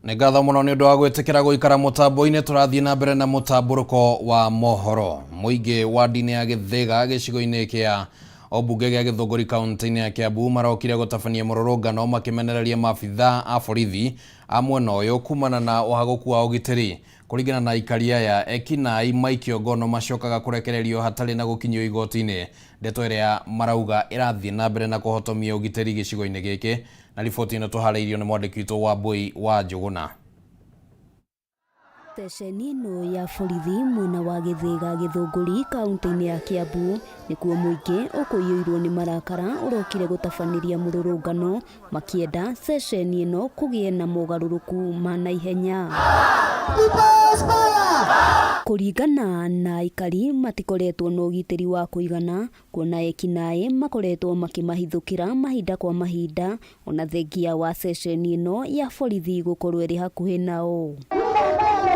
Speaker 2: Nĩ ngatho mũno nĩ ũndũ wa gwĩtĩkĩra gũikara mũtambo-inĩ. Tũrathiĩ na mbere na mũtambũrũko wa mohoro. Mũingĩ wa ndini ya Gĩthĩga gĩcigo-inĩ kĩa Obunge gĩa Gĩthũngũri kaunti-inĩ ya Kiambu marokire gũtabania mũrũrũngano makĩmenereria maabithaa a borithi a mwena ũyũ kumana na ũhagũku wa ũgitĩri. Kũringana na aikari aya, ekinaĩ maikio ngono macokaga kũrekererio hatarĩ na gũkinyio igoti-inĩ, ndeto ĩrĩa marauga ĩrathiĩ na mbere na kũhotomia ũgitĩri gĩcigo-inĩ gĩkĩ. Na riboti ĩno tũharĩirio nĩ mwandĩki witũ Wambui wa Njũgũna.
Speaker 14: Ceceni ĩno ya borithi mwena wa Gĩthĩga Gĩthũngũri kaunti-inĩ ya Kiambu nĩkuo mũingĩ ũkũiyũirwo nĩ marakara ũrokire gũtabanĩria mũrũrũngano makĩenda ceceni ĩno kũgĩe na mogarũrũku ma naihenya. Kũringana na aikari matikoretwo na ũgitĩri wa kũigana kuona ekinaĩ makoretwo makĩmahithũkĩra mahinda kwa mahinda ona thengia wa ceceni ĩno ya borithi gũkorwo ĩrĩ hakuhĩ nao.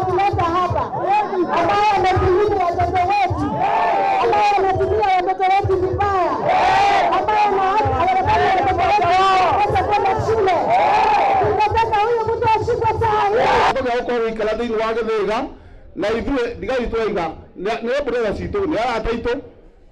Speaker 15: Ametuleta hapa ambaye ametuhini watoto wetu, ambaye anatumia watoto wetu vibaya, ambaye anafanya watoto wetu wakose kwenda shule. Tunataka huyu mtu ashikwe saa hii.
Speaker 16: Gĩa gũkorwo gĩikara thĩinĩ wa Gĩthĩga na ithuĩ thigari twaiga nĩ brother citũ nĩ arata aitũ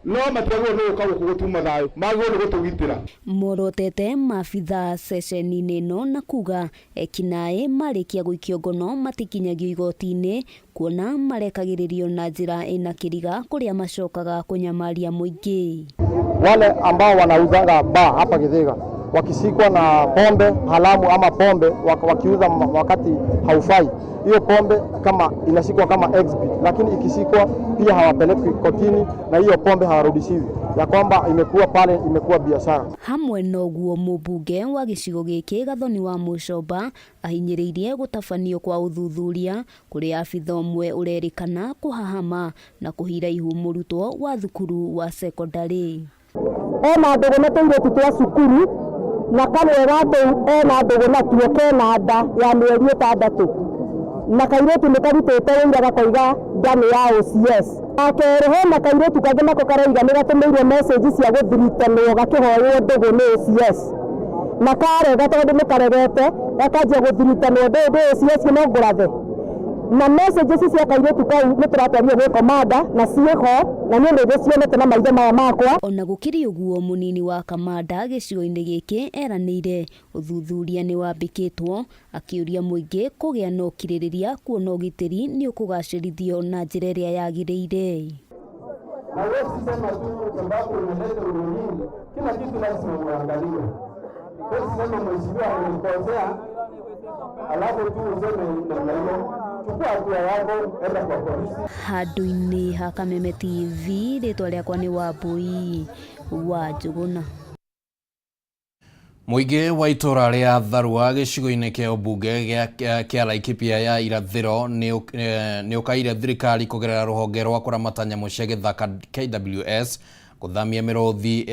Speaker 16: no matiagĩrĩirwo nĩ gũka gũkũ gũtuma thayũ, magĩrĩirwo nĩ gũtũgitĩra.
Speaker 14: Morotete maabithaa ceceni-inĩ ĩno na kuga ekinaĩ marĩkia gũikio ngono matikinyagio igoti-inĩ kuona marekagĩrĩrio na njĩra ĩna kĩriga kũrĩa macokaga kũnyamaria mũingĩ.
Speaker 17: Wale ambao wanauzanga bar hapa Githiga wakishikwa na pombe haramu ama pombe wakiuza wakati haufai, hiyo pombe kama inashikwa kama exhibit, lakini ikishikwa pia hawapelekwi kotini na hiyo pombe hawarudishiwi, ya kwamba imekuwa pale imekuwa biashara.
Speaker 14: Hamwe noguo mũmbunge wa gĩcigo gĩkĩ Gathoni wa Mũcomba ahinyĩrĩirie gũtabanio kwa ũthuthuria kũrĩ abitha ũmwe ũrerĩkana kũhahama na kũhira ihu mũrutwo wa thukuru wa cekondarĩ.
Speaker 15: Ena ndũgũ na tũirĩtu twa cukuru na kamwe ga tũu ena ndũgũ natuo kena nda ya mĩeri ĩtandatũ na kairĩtu nĩ karutĩte ũira gakoiga nda nĩ ya OCS. Akerĩ hena kairĩtu kangĩ nako karauga nĩ gatũmĩirwo message cia gũthiritanwo gakĩhoywo ndũgũ nĩ OCS na karega tondũ nĩ karegete gakanjia gũthiritanwo ndũgũ OCS no ngũrathe na message ici cia kairĩtu kau nĩ tũratwarire gwĩ komanda na ciĩho na niĩ nĩ ndĩcionete na maitho maya makwa.
Speaker 14: Ona gũkĩrĩ ũguo mũnini wa kamanda gĩcigo-inĩ gĩkĩ eranĩire ũthuthuria nĩ wambĩkĩtwo akĩũria mũingĩ kũgĩa na ũkirĩrĩria kuona ũgitĩri nĩ ũkũgacĩrithio na njĩra ĩrĩa yagĩrĩire.
Speaker 16: Na wewe sema tu sababu umeleta unyinyi, kila kitu lazima uangalie. Wewe sema mheshimiwa amenikosea, alafu tu useme namna hiyo. Chukua hatua yako, enda kwa polisi.
Speaker 14: Handũ-inĩ ha Kameme TV, rĩtwa rĩakwa nĩ Wambui wa Njũgũna.
Speaker 2: Mũingĩ wa itũra rĩa Tharua gĩcigo-inĩ kĩa ũmbunge kĩa Laikipia ya irathĩro nĩ ũkaire thirikari kũgerera rũhonge rwa kũramata nyamũ cia gĩthaka KWS gũthamia mĩrũthi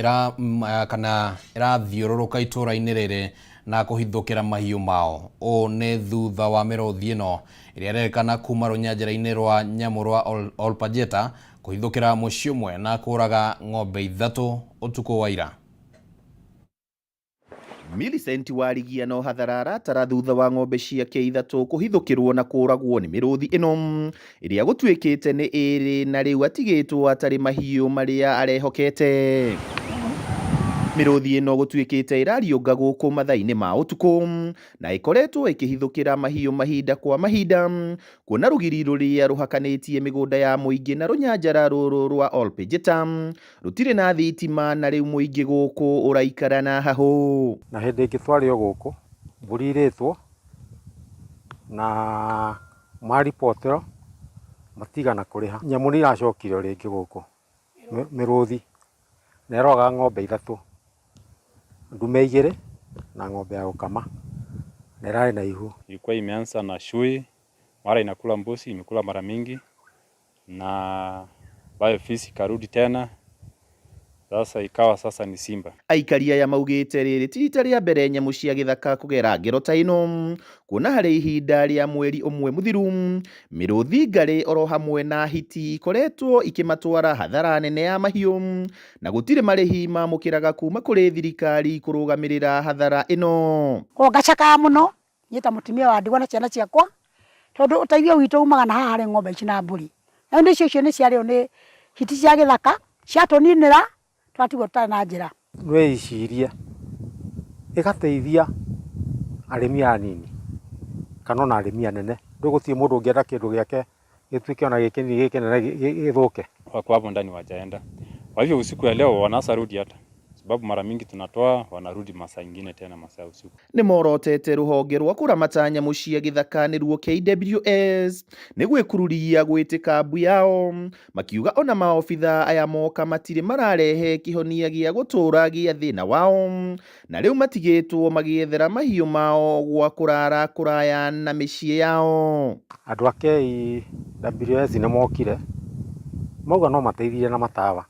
Speaker 2: kana ĩrathiũrũrũka itũra-inĩ rĩrĩ na kũhithũkĩra mahiũ mao. Ũũ nĩ thutha wa mĩrũthi ĩno ĩrĩa ĩrerĩkana kuma rũnyanjara-inĩ rwa nyamũ rwa Olpajeta kũhithũkĩra mũciĩ ũmwe na kũraga ng'ombe 3 ũtukũ wa ira.
Speaker 18: Millicent Warigia no hathara aratara thutha wa ng'ombe ciake 3 kũhithũkĩrwo na kũragwo nĩ mĩrũthi ĩno ĩrĩa gũtuĩkĩte nĩ ĩrĩ na rĩu atigĩtwo atarĩ mahiũ marĩa arehokete. Mĩrũthi ĩno gũtuĩkĩte ĩrariũnga gũkũ mathaa-inĩ ma ũtukũ na ĩkoretwo ĩkĩhithũkĩra mahiũ mahinda kwa mahinda kuona rũgiri rũrĩa rũhakanĩtie mĩgũnda ya mũingĩ na rũnyanjara rũrũ rwa Olpejeta rũtirĩ na thitima na rĩu mũingĩ gũkũ ũraikara na hahũ.
Speaker 19: Na hĩndĩ ĩngĩ twarĩ o gũkũ mbũri irĩtwo na maribotero matigana kũrĩha. Nyamũ nĩ iracokire rĩngĩ gũkũ mĩrũthi na ĩroraga ng'ombe 3, ndume 2 na ng'ombe ya gũkama na ĩrarĩ na ihu.
Speaker 20: Ilikuwa imeanza na shui, mara inakula mbuzi, imekula mara mingi na bayo fisi karudi tena, sasa ikawa sasa ni simba.
Speaker 18: Aikari aya maugĩte rĩrĩ ti rita rĩa mbere nyamũ cia gĩthaka kũgera ngero ta ĩno kuona harĩ ihinda rĩa mweri ũmwe mũthiru mĩrũthi ngarĩ oro hamwe na hiti ikoretwo ikĩmatwara hathara nene ya mahiũ na gũtirĩ marĩhi mamũkĩraga kuma kũrĩ thirikari kũrũgamĩrĩra hathara ĩno.
Speaker 21: Koguo ngacakaya mũno niĩ ta mũtumia wa ndigwa na ciana ciakwa tondũ ũteithio witũ umaga na haha harĩ ng'ombe ici na mbũri. Na indo icio nĩ ciarĩo nĩ hiti cia gĩthaka ciatũninĩra. Twatigwo tũtarĩ na njĩra.
Speaker 19: Wĩcirie ĩgateithia arĩmi aya anini kana ona arĩmi anene, rĩu gũtirĩ mũndũ ũngĩenda kĩndũ gĩake gĩtuĩke ona gĩ kĩnini gĩ kĩnene gĩthũke.
Speaker 20: Wako hapo ndani wajaenda. Kwa hivyo usiku ya leo wanaweza rudi hata sababu mara mingi tunatoa wanarudi masaa ingine tena masaa ya usiku.
Speaker 18: Nĩ morotete rũhonge rwa kũramata nyamũ cia gĩthaka nĩruo KWS nĩ gwĩkururia gwĩtĩka mbu yao, makiuga ona maobitha aya moka matirĩ mararehe kĩhonia gĩa gũtũra gĩa thĩna wao, na rĩu matigĩtwo magĩethera mahiũ mao gwa kũrara kũraya na mĩciĩ yao.
Speaker 19: Andũ a KWS nĩ mokire mauga no mateithirie na matawa,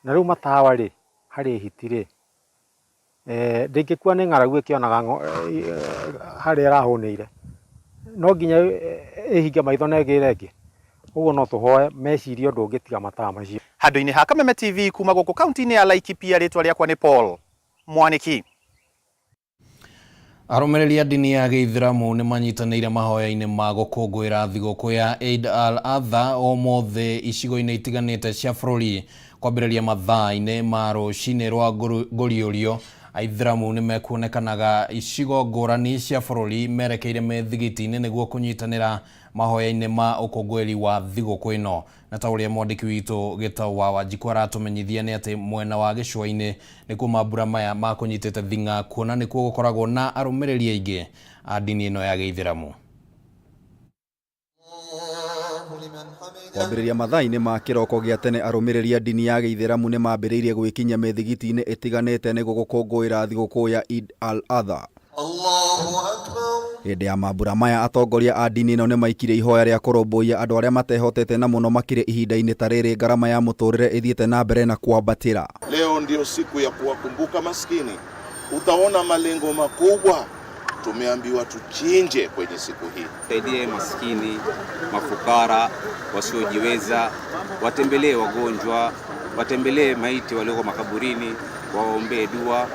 Speaker 19: na rĩu matawa rĩ harĩ hiti rĩ ndĩngĩkua nĩ ng'aragu ĩkĩonaga harĩa ĩrahũnĩire, no nginya ĩhinge maitho na ĩgĩre ĩngĩ. Ũguo no tũhoe mecirie ũndũ ũngĩ tiga matawa macio.
Speaker 18: Handũ-inĩ ha Kameme TV kuma gũkũ kaunti-inĩ ya Laikipia, rĩtwa rĩakwa nĩ Paul Mwaniki.
Speaker 2: Arũmĩrĩri a ndini ya gĩithĩramu nĩ manyitanĩire mahoya-inĩ ma gũkũngũĩra thigũkũ ya Eid al-Adha ũmũthĩ icigo-inĩ itiganĩte cia bũrũri kwambĩrĩria mathaa-inĩ ma rũcinĩ rwa ngũriũrio. Aithĩramu nĩ mekuonekanaga icigo ngũrani cia bũrũri merekeire mĩthigiti-inĩ nĩguo kũnyitanĩra mahoya-inĩ ma ũkũngũĩri wa thigũkũ ĩno. Na ta ũrĩa mwandĩki witũ Gĩtau wa Wanjikũ aratũmenyithia nĩ atĩ mwena wa gĩcũa-inĩ nĩkuo mambura maya makũnyitĩte thing'a, kuona nĩkuo gũkoragwo na arũmĩrĩri aingĩ a ndini ĩno ya gĩithĩramu.
Speaker 3: Kwambĩrĩria mathaa-inĩ ma kĩroko gĩa tene arũmĩrĩri a ndini ya gĩithĩramu nĩ mambĩrĩirie gwĩkinyia mĩthigiti-inĩ ĩtiganĩte nĩguo gũkũngũĩra thigũkũ ya Eid al-Adha. Hĩndĩ ya mambura maya atongoria a ndini ĩno nĩ maikirie ihoya rĩa kũrũmbũiya andũ arĩa matehotete na mũno makĩria ihinda-inĩ ta rĩrĩ ngarama ya mũtũrĩre ĩthiĩte na mbere na kwambatĩra.
Speaker 4: Leo ndio siku ya kuwakumbuka maskini. Utaona malengo makubwa tumeambiwa tuchinje kwenye siku hii.
Speaker 5: Saidie maskini, mafukara, wasiojiweza, watembelee wagonjwa, watembelee maiti walioko makaburini, waombee dua.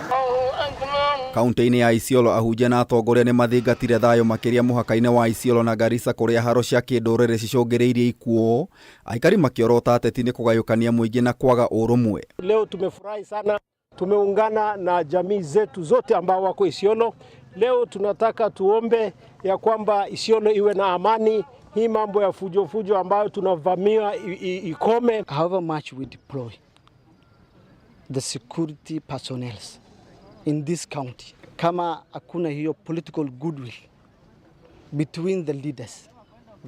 Speaker 3: Kaunti-inĩ ya Isiolo ahunjia na atongoria nĩ mathingatire thayũ makĩria mũhaka-inĩ wa Isiolo na Garissa kũrĩa haro cia kĩndũrĩrĩ cicũngĩrĩirie ikuũ, aikari makĩorota ateti nĩ kũgayũkania mũingĩ na kwaga ũrũmwe.
Speaker 6: Leo tumefurahi sana, tumeungana na jamii zetu zote ambao wako Isiolo. Leo tunataka tuombe ya kwamba Isiolo iwe na amani. Hii mambo ya fujo fujo ambayo tunavamiwa ikome.
Speaker 26: However much we deploy the security personnel in this county, kama hakuna hiyo political goodwill between the leaders,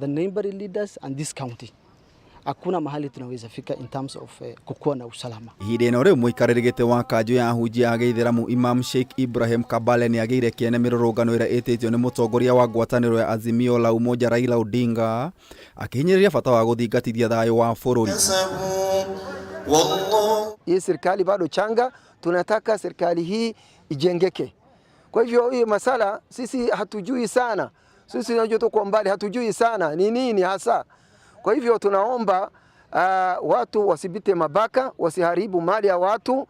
Speaker 26: the neighboring leaders and this county, hakuna mahali tunaweza fika in terms of kukuwa na usalama.
Speaker 3: Ihinda ĩno rĩu mũikarĩri gĩtĩ wa kanjũ ya ahunjia a gĩithĩramu Imam Sheikh Ibrahim Kabale nĩ agĩire kĩene mĩrũrũngano ĩrĩa ĩtĩtio nĩ mũtongoria wa ngwatanĩro ya Azimio la Umoja Raila Odinga akĩhinyĩrĩria bata wa gũthingatithia thayũ wa bũrũri.
Speaker 27: Hii serikali bado changa, tunataka serikali hii ijengeke. Kwa hivyo hii masala sisi hatujui sana, sisi tunajua tu kwa mbali, hatujui sana ni nini hasa. Kwa hivyo tunaomba watu wasibite mabaka, wasiharibu mali ya watu,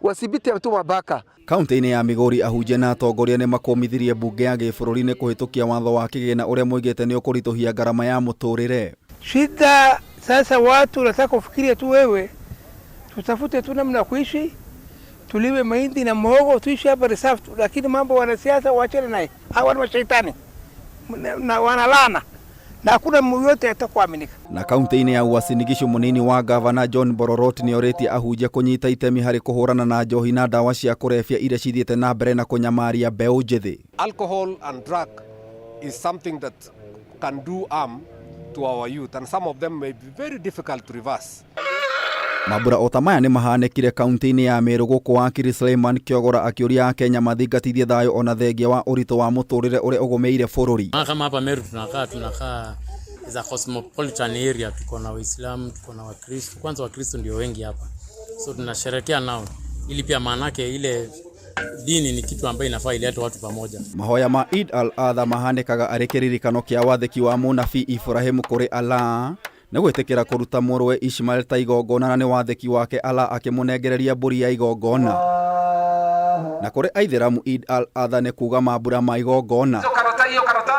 Speaker 27: wasibite tu mabaka.
Speaker 3: Kaunti-inĩ ya Migori ahunjia na atongoria nĩ makũmithirie mbunge ya gĩbũrũri nĩ kũhĩtũkia watho wa kĩgĩna ũrĩa moigĩte nĩ ũkũritũhia ngarama ya mũtũrĩre.
Speaker 28: Shida sasa watu wanataka kufikiria tu wewe, tutafute tu namna ya kuishi, tulime mahindi na muhogo, tuishi hapa reserve tu, lakini mambo wanasiasa waachane naye. Hawa ni mashaitani na wanalana na hakuna yote atakuaminika.
Speaker 3: Na kaunti-inĩ ya Uasin Gishu mũnini wa gavana John Bororot nĩ orĩtie ahunjia kũnyita itemi harĩ kũhũrana na njohi na ndawa cia kũrebia iria cithiĩte na mbere na kũnyamaria mbeũ njĩthĩ.
Speaker 29: Alcohol and drug is something that can do harm to our youth, and some of them may be very difficult to reverse.
Speaker 3: Mambura o ta maya nĩ mahanĩkire kaunti-inĩ ya Meru gũkũ wakiri Suleiman Kiogora akĩũria Akenya mathingatithie thayũ ona thengia wa ũritũ wa mũtũrĩre ũrĩa ũgũmĩire bũrũri.
Speaker 30: Kama hapa Meru tunakaa is a cosmopolitan area, tuko na Waislamu, tuko na Wakristo. Kwanza Wakristo ndio wengi hapa, so tunasherehekea nao ili pia maanake ile dini ni kitu ambayo inafaa ilete watu pamoja.
Speaker 3: Mahoya ma Eid al-Adha mahanĩkaga arĩ kĩririkano kĩa wathĩki wa mũnabii Ibrahim kũrĩ Allah nĩ gwĩtĩkĩra kũruta mũrũwe Ishmael ta igongona na nĩ wathĩki wake Allah akĩmũnengereria mbũri ya igongona. Na kũrĩ aithĩramu Eid al-Adha nĩ kuga mambura ma igongona.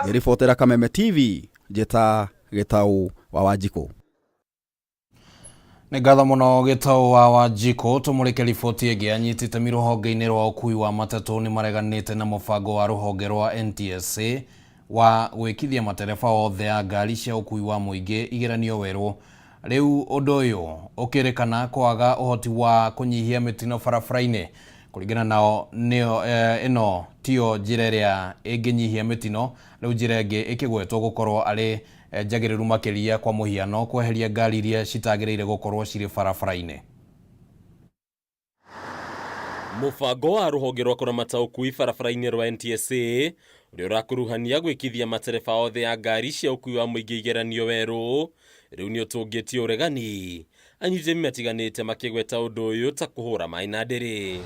Speaker 3: Ngĩribotera Kameme TV, njĩta Gĩtaũ wa Wanjikũ.
Speaker 2: Nĩ ngatho mũno Gĩtaũ wa Wanjikũ. Tũmũrĩke riboti ĩngĩ. Anyiti itemi rũhonge-inĩ rwa ũkui wa matatũ nĩ mareganĩte na mũbango wa rũhonge rwa NTSA wa gwĩkithia matereba othe a ngari cia ũkui wa mũingĩ igeranio werũ. Rĩu ũndũ ũyũ ũkĩrĩkana kwaga ũhoti wa kũnyihia mĩtino barabara-inĩ. Kũringana nao nĩo ĩno tiyo njĩra ĩrĩa ĩngĩnyihia mĩtino. Rĩu njĩra ĩngĩ ĩkĩgwetwo gũkorwo arĩ njagĩrĩru makĩria, kwa mũhiano kweheria ngari iria citagĩrĩire gũkorwo cirĩ barabara-inĩ.
Speaker 7: Mũbango wa rũhonge rwa kũramata ũkui barabara-inĩ rwa NTSA ũrĩa ũrakuruhania gwĩkithia matereba othe a ngari cia ũkui wa mũingĩ igeranio werũ rĩu nĩ ũtũngĩtie ũregani. Anyiti itemi matiganĩte makĩgweta ũndũ ũyũ ta kũhũra maĩ na ndĩrĩ.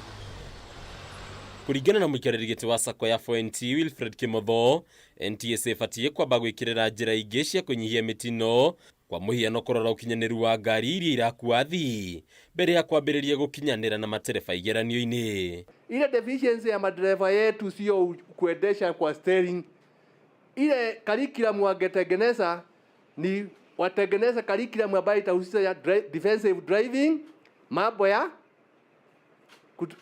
Speaker 7: Kũringana na mũikarĩri gĩtĩ wa sacco ya 4NT Wilfred Kimotho, NTSA ĩbatiĩ kwamba gwĩkĩrĩra njĩra ingĩ cia kũnyihia mĩtino, kwa mũhiano kũrora ũkinyanĩru wa ngari iria irakua athii mbere ya kwambĩrĩria gũkinyanĩra na matereba igeranio-inĩ.
Speaker 8: Ile deficiency ya madereva yetu sio kuendesha kwa steering. Ile curriculum wangetengeneza ni watengeneze curriculum ambayo itahusisha ya defensive driving, mambo ya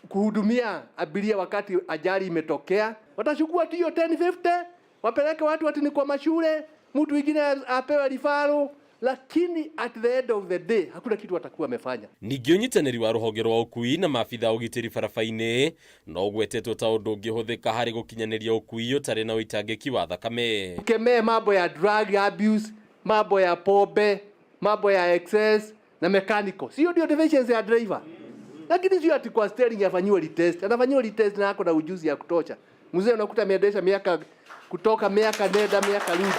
Speaker 8: kuhudumia abiria wakati ajali imetokea. Watachukua tu hiyo 1050 wapeleke watu ati ni kwa mashule, mtu mwingine apewe referral, lakini at the end of the day hakuna kitu watakuwa wamefanya.
Speaker 7: Ningĩ ũnyitanĩri wa rũhonge rwa ũkui na maabitha a ũgitĩri barabara-inĩ no ũgwetetwo ta ũndũ ũngĩhũthĩka harĩ gũkinyanĩria ũkui ũtarĩ na ũitangĩki wa thakame.
Speaker 8: Tukemee mambo ya drug abuse, mambo ya pombe, mambo ya excess na mechanical. Sio ndio deficiency ya driver? Lakini sio ati kwa steering afanyiwe retest. Anafanyiwa retest na ako na ujuzi ya kutosha. Mzee unakuta ameendesha miaka kutoka miaka nenda miaka rudi.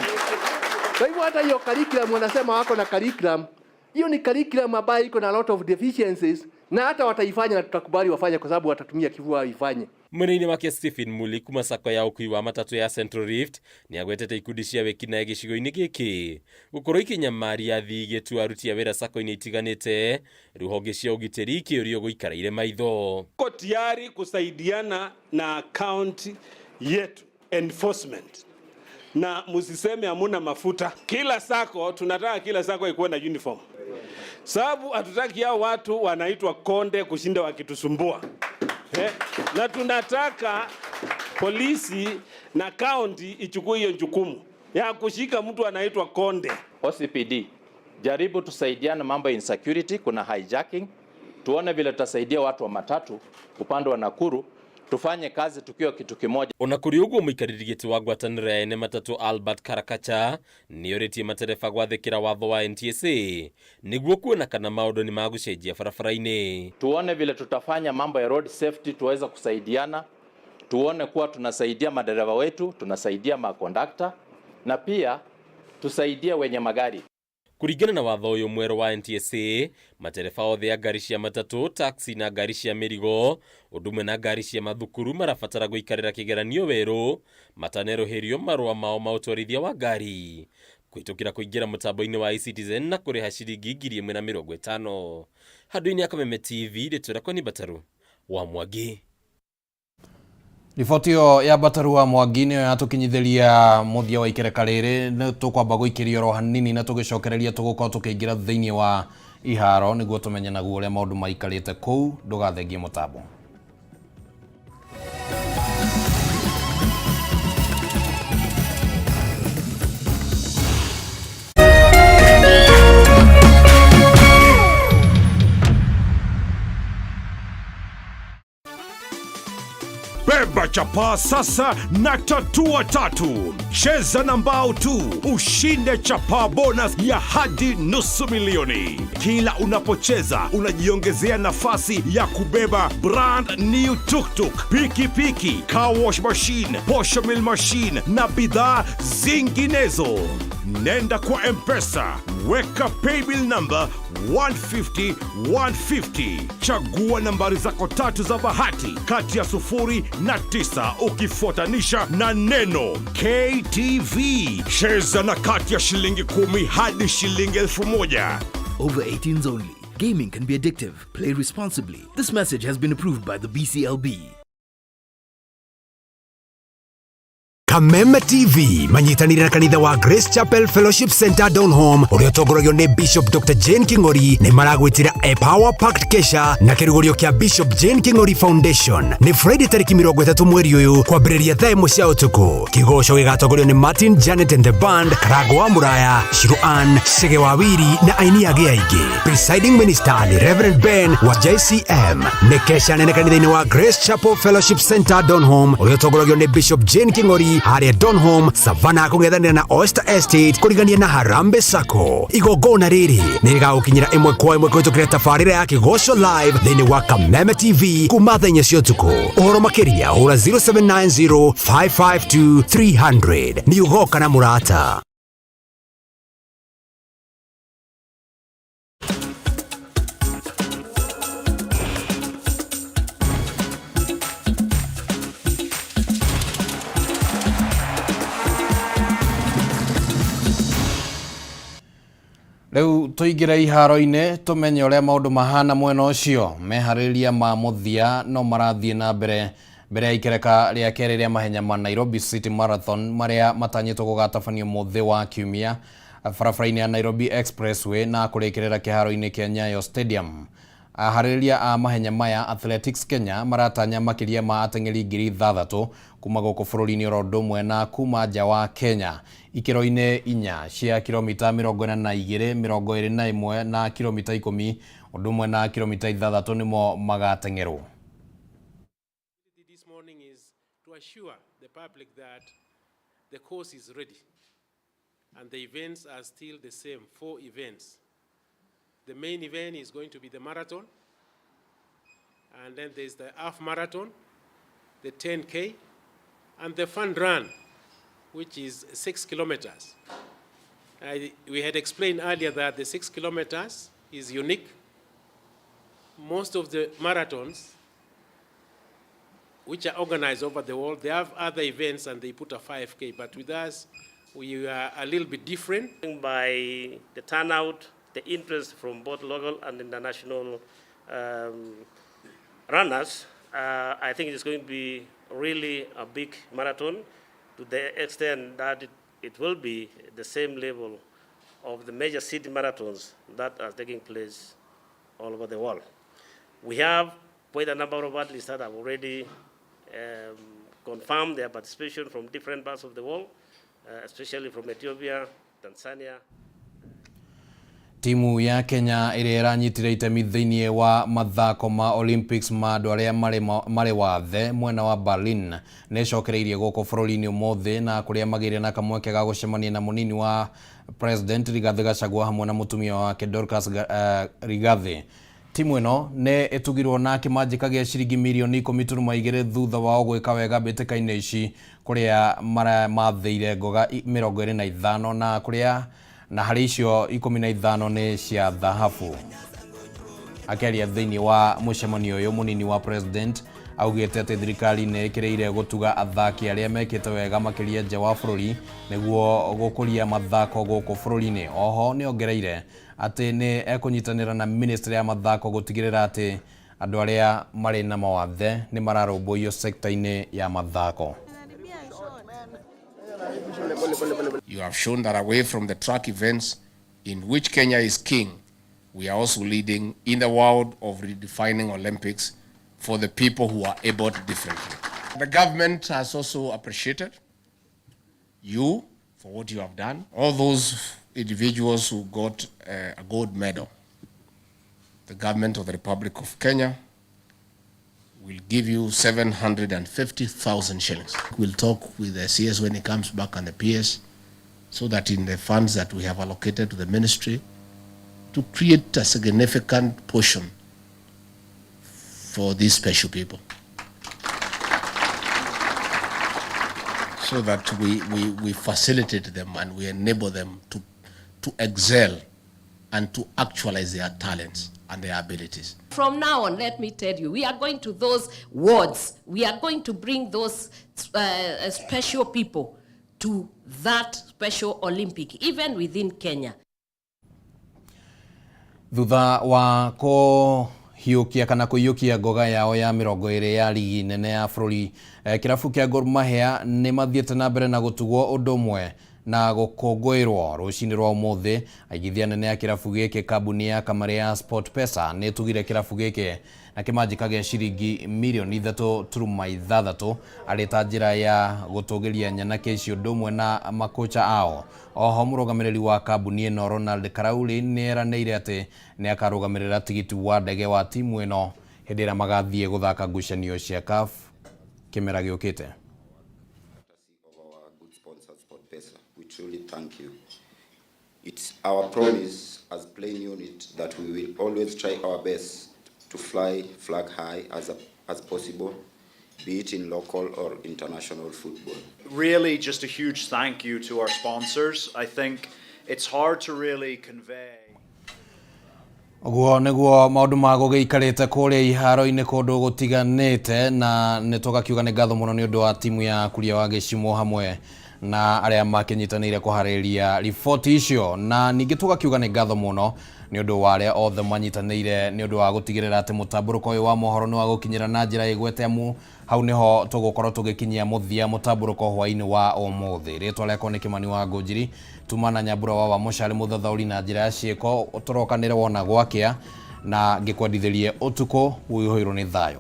Speaker 8: Kwa hivyo hata hiyo curriculum wanasema wako na curriculum, hiyo ni curriculum ambayo iko na lot of deficiencies, na hata wataifanya na tutakubali wafanye kwa sababu watatumia kifua waifanye.
Speaker 7: Mwena-inĩ wake Stephen Muli kuma sacco ya ũkui wa matatũ ya Central Rift nĩ agwetete ikundi cia wĩkinaĩ gĩcigo-inĩ gĩkĩ gũkorwo ikĩnyamaria athii igĩtua aruti a wĩra sacco-inĩ itiganĩte, rũhonge cia ũgitĩri ikĩũrio gũikara irĩ maitho.
Speaker 9: Tuko tayari kusaidiana na county yetu enforcement, na msiseme hamuna mafuta. Kila sacco tunataka kila sacco ikuwe na uniform, sababu hatutaki hao watu wanaitwa konde kushinda wakitusumbua. Na tunataka polisi na county ichukue hiyo jukumu ya kushika mtu anaitwa konde.
Speaker 10: OCPD, jaribu tusaidiane mambo ya insecurity, kuna hijacking, tuone vile tutasaidia watu wa matatu upande wa Nakuru, tufanye kazi tukiwa kitu kimoja.
Speaker 7: Ona kũrĩ ũguo mũikarĩri gĩtĩ wa ngwatanĩro ya ene matatũ Albert Karakacha nĩorĩtie matereba gwathĩkĩra watho wa NTSA nĩguo kuona kana maũndũ nĩ magũcenjia barabara-inĩ.
Speaker 10: Tuone vile tutafanya mambo ya road safety, tuweze kusaidiana, tuone kuwa tunasaidia madereva wetu, tunasaidia makondakta na pia tusaidie wenye magari.
Speaker 7: Kũringana na watho ũyũ mwerũ wa NTSA, matereba othe a ngari cia matatũ, taxi na ngari cia mĩrigo ũndũ ũmwe na ngari cia mathukuru marabatara gũikarĩra kĩgeranio werũ matanerũhĩrio marũa mao ma ũtwarithia wa ngari kũhĩtũkĩra kũingĩra mũtambo-inĩ wa eCitizen na kũrĩha ciringi 1,050. Handũ-inĩ ya Kameme TV, rĩtwa rĩakwa nĩ Mbataru wa Mwangi.
Speaker 2: Riboti ĩyo ya Mbataru wa Mwangi nĩyo yatũkinyithĩria mũthia wa ikereka rĩrĩ. Nĩ tũkwamba gũikĩria oro hanini na tũgĩcokereria tũgũkorwo tũkĩingĩra thĩinĩ wa iharo nĩguo tũmenye naguo ũrĩa maũndũ maikarĩte kũu. Ndũgathengie mũtambo.
Speaker 1: Beba chapaa sasa na tatua tatu. Cheza na mbao tu ushinde chapaa bonus ya hadi 500,000. Kila unapocheza unajiongezea nafasi ya kubeba brand new tuktuk, pikipiki, car wash machine, posho mill machine na bidhaa zinginezo. Nenda kwa M-Pesa, weka paybill number 150 150. Chagua nambari zako tatu za bahati kati ya 0 na 9 ukifuatanisha na neno KTV. Cheza na kati ya shilingi 10 hadi shilingi 1,000.
Speaker 11: Over 18s only. Gaming can be addictive. Play responsibly. This message has been approved by the BCLB.
Speaker 12: Kameme TV manyitanĩire na kanitha wa Grace Chapel Fellowship Center Donholm ũrĩa ũtongoragio nĩ Bishop Dr. Jane King'ori nĩ maragwĩtĩra a Power Packed Kesha na kĩrugũrio kĩa Bishop Jane King'ori Foundation nĩ Friday tarĩki 30 mweri ũyũ kwambĩrĩria thaa 1 cia ũtukũ. Kĩgoco gĩgatongorio nĩ Martin Janet and the Band, Karango wa Mũraya, Shiru Ann, Chege wa Wiri na aini angĩ aingĩ. Presiding Minister nĩ Reverend Ben wa JCM. Nĩ kesha nene kanitha-inĩ wa Grace Chapel Fellowship Center Donholm ũrĩa ũtongoragio nĩ Bishop Jane King'ori harĩa Donholm, Savannah kũng'ethanĩra na Oyster Estate kũrigania na Harambee Sacco. Igongona rĩrĩ nĩ rĩgagũkinyĩra ĩmwe kwa ĩmwe kũhĩtũkĩra tabarĩra ya Kĩgoco Live thĩinĩ wa Kameme TV kuma thaa 4 cia ũtukũ. Ũhoro makĩria hũra 0790 552 300. Nĩ ũgoka na mũrata.
Speaker 2: Rĩu tũingĩre iharo-inĩ tũmenye ũrĩa maũndũ mahana mwena ũcio. Meharĩrĩria ma mũthia no marathiĩ na mbere mbere ya ikereka rĩa kerĩ rĩa mahenya ma Nairobi City Marathon marĩa matanyĩtwo gũgatabanio mũthĩ wa Kiumia barabara-inĩ ya Nairobi Expressway na kũrĩkĩrĩra kĩharo-inĩ kĩa Nyayo Stadium. Aharĩrĩria a mahenya maya Athletics Kenya maratanya makĩria ma ateng'eri 6,000 kuma gũkũ bũrũri-inĩ oro ũndũ ũmwe na kuma nja wa Kenya ikĩro-inĩ inya cia kilomita 42, 21 na kilomita 10 ũndũ ũmwe na kilomita 6 nĩmo magateng'erwo.
Speaker 9: This morning is to assure the public that the course is ready and the events are still the same, 4 events. The main event is going to be the marathon, and then there's the half marathon, the 10K, and the fun run, which is 6 kilometers. We had explained earlier that the 6 kilometers is unique. Most of the marathons, which are organized over the world, they have other events and they put a 5K, but with us, we are a little bit different.
Speaker 13: By the turnout, the interest from both local and international runners, I think it's going to be really a big marathon to the extent that it will be the same level of the major city marathons that are taking place all over the world. We have quite a number of athletes that have already confirmed their participation from different parts of the world, especially from Ethiopia, Tanzania.
Speaker 2: Timu ya Kenya ĩrĩa ĩranyitire itemi thĩinĩ wa mathako ma Olympics ma andũ arĩa marĩ wathe mwena wa Berlin nĩ ĩcokereirie gũkũ bũrũri-inĩ ũmũthĩ na kũrĩa magĩire na kamweke ga gũcemania na mũnini wa President Rigathi Gachagua hamwe na mũtumia wake Dorcas Rigathi. Timu ĩno nĩ ĩtugirwo na kĩmanjĩka gĩa ciringi mirioni 10.2 thutha wao gwĩka wega mbĩtĩka-inĩ ici kũrĩa mathĩire ngoga 25 na kũrĩa na harĩ icio 15 nĩ cia thahabu. Akĩaria thĩinĩ wa mũcemanio ũyũ mũnini wa President augĩte atĩ thirikari nĩ ĩkĩrĩire gũtuga athaki arĩa mekĩte wega makĩria nja wa bũrũri nĩguo gũkũria mathako gũkũ bũrũri-inĩ. Oho nĩ ongereire atĩ nĩ ekũnyitanĩra na ministry ya mathako gũtigĩrĩra atĩ andũ arĩa marĩ na mawathe nĩ mararũmbũiyo sekta-inĩ ya mathako.
Speaker 14: You have shown that away from the track events in which Kenya is king, we are also leading in the world of redefining Olympics for the people who are able differently. The government has also appreciated you for what you have done. All those individuals who got a gold medal, the government of the Republic of Kenya will give you 750,000 shillings. We'll talk with the CS when he comes back and the PS, so that in the funds that we have allocated to the ministry, to create a significant portion for these special people, so that we facilitate them and we enable them to excel and to actualize their talents and their abilities.
Speaker 15: From now on, let me tell you, we are going to those wards. We are going to bring those special people to that special Olympic, even within Kenya.
Speaker 2: Thutha wa Kũhiũkia kana kũiyũkia ngoga yao ya 20 ya rigi nene ya bũrũri. Kĩrabu kĩa Gor Mahia nĩ mathiĩte na mbere na gũtugwo ũndũ ũmwe na gũkũngũĩrwo rũcinĩ rwa ũmũthĩ. Aigithia nene ya kĩrabu gĩkĩ kambuni ya kamarĩ ya SportPesa nĩ ĩtugire kĩrabu gĩkĩ na kĩmanjĩka gĩa ciringi mirioni 3.6 arĩ ta njĩra ya gũtũgĩria nyanake icio ũndũ ũmwe na makocha ao. Oho mũrũgamĩrĩri wa kambuni ĩno Ronald Karauri nĩ eranĩire atĩ nĩ akarũgamĩrĩra tigiti wa ndege wa timu ĩno hĩndĩ ĩrĩa magathiĩ gũthaka ngucanio cia CAF kĩmera gĩũkĩte.
Speaker 16: We truly thank you. It's our promise as playing unit that we will always try our best to fly flag high as possible, be it in local or international football.
Speaker 17: Really just a huge thank you to our sponsors. I think it's hard to really convey.
Speaker 2: Ũguo nĩguo maũndũ ma gũgĩikarĩte kũrĩa iharo-inĩ kũndũ gũtiganĩte, na nĩ tũgakiuga nĩ ngatho mũno nĩ ũndũ wa timu ya Kuria wa Gĩcimo hamwe na arĩa makĩnyitanĩire kũharĩrĩria riboti icio, na ningĩ tũgakiuga nĩ ngatho mũno nĩ ũndũ wa arĩa othe manyitanĩire nĩ ũndũ wa gũtigĩrĩra atĩ mũtambũrũko ũyũ wa mohoro nĩ wa gũkinyĩra na njĩra ĩgwete, amu hau nĩho tũgũkorwo tũgĩkinyia mũthia mũtambũrũko hwaĩ-inĩ wa ũmũthĩ. Rĩtwa rĩakwa nĩ Kĩmani wa Ngũnjiri, tuma na Nyambura wa Wamũcari mũthathaũri na njĩra ya ciĩko, tũrokanĩre wona gwakĩa na ngĩkwendithĩrie ũtukũ ũihũirwo nĩ thayũ.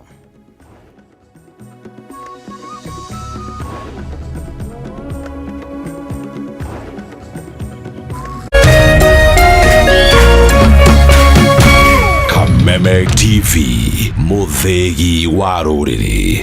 Speaker 1: Kameme TV, mũthĩgi wa rũrĩrĩ.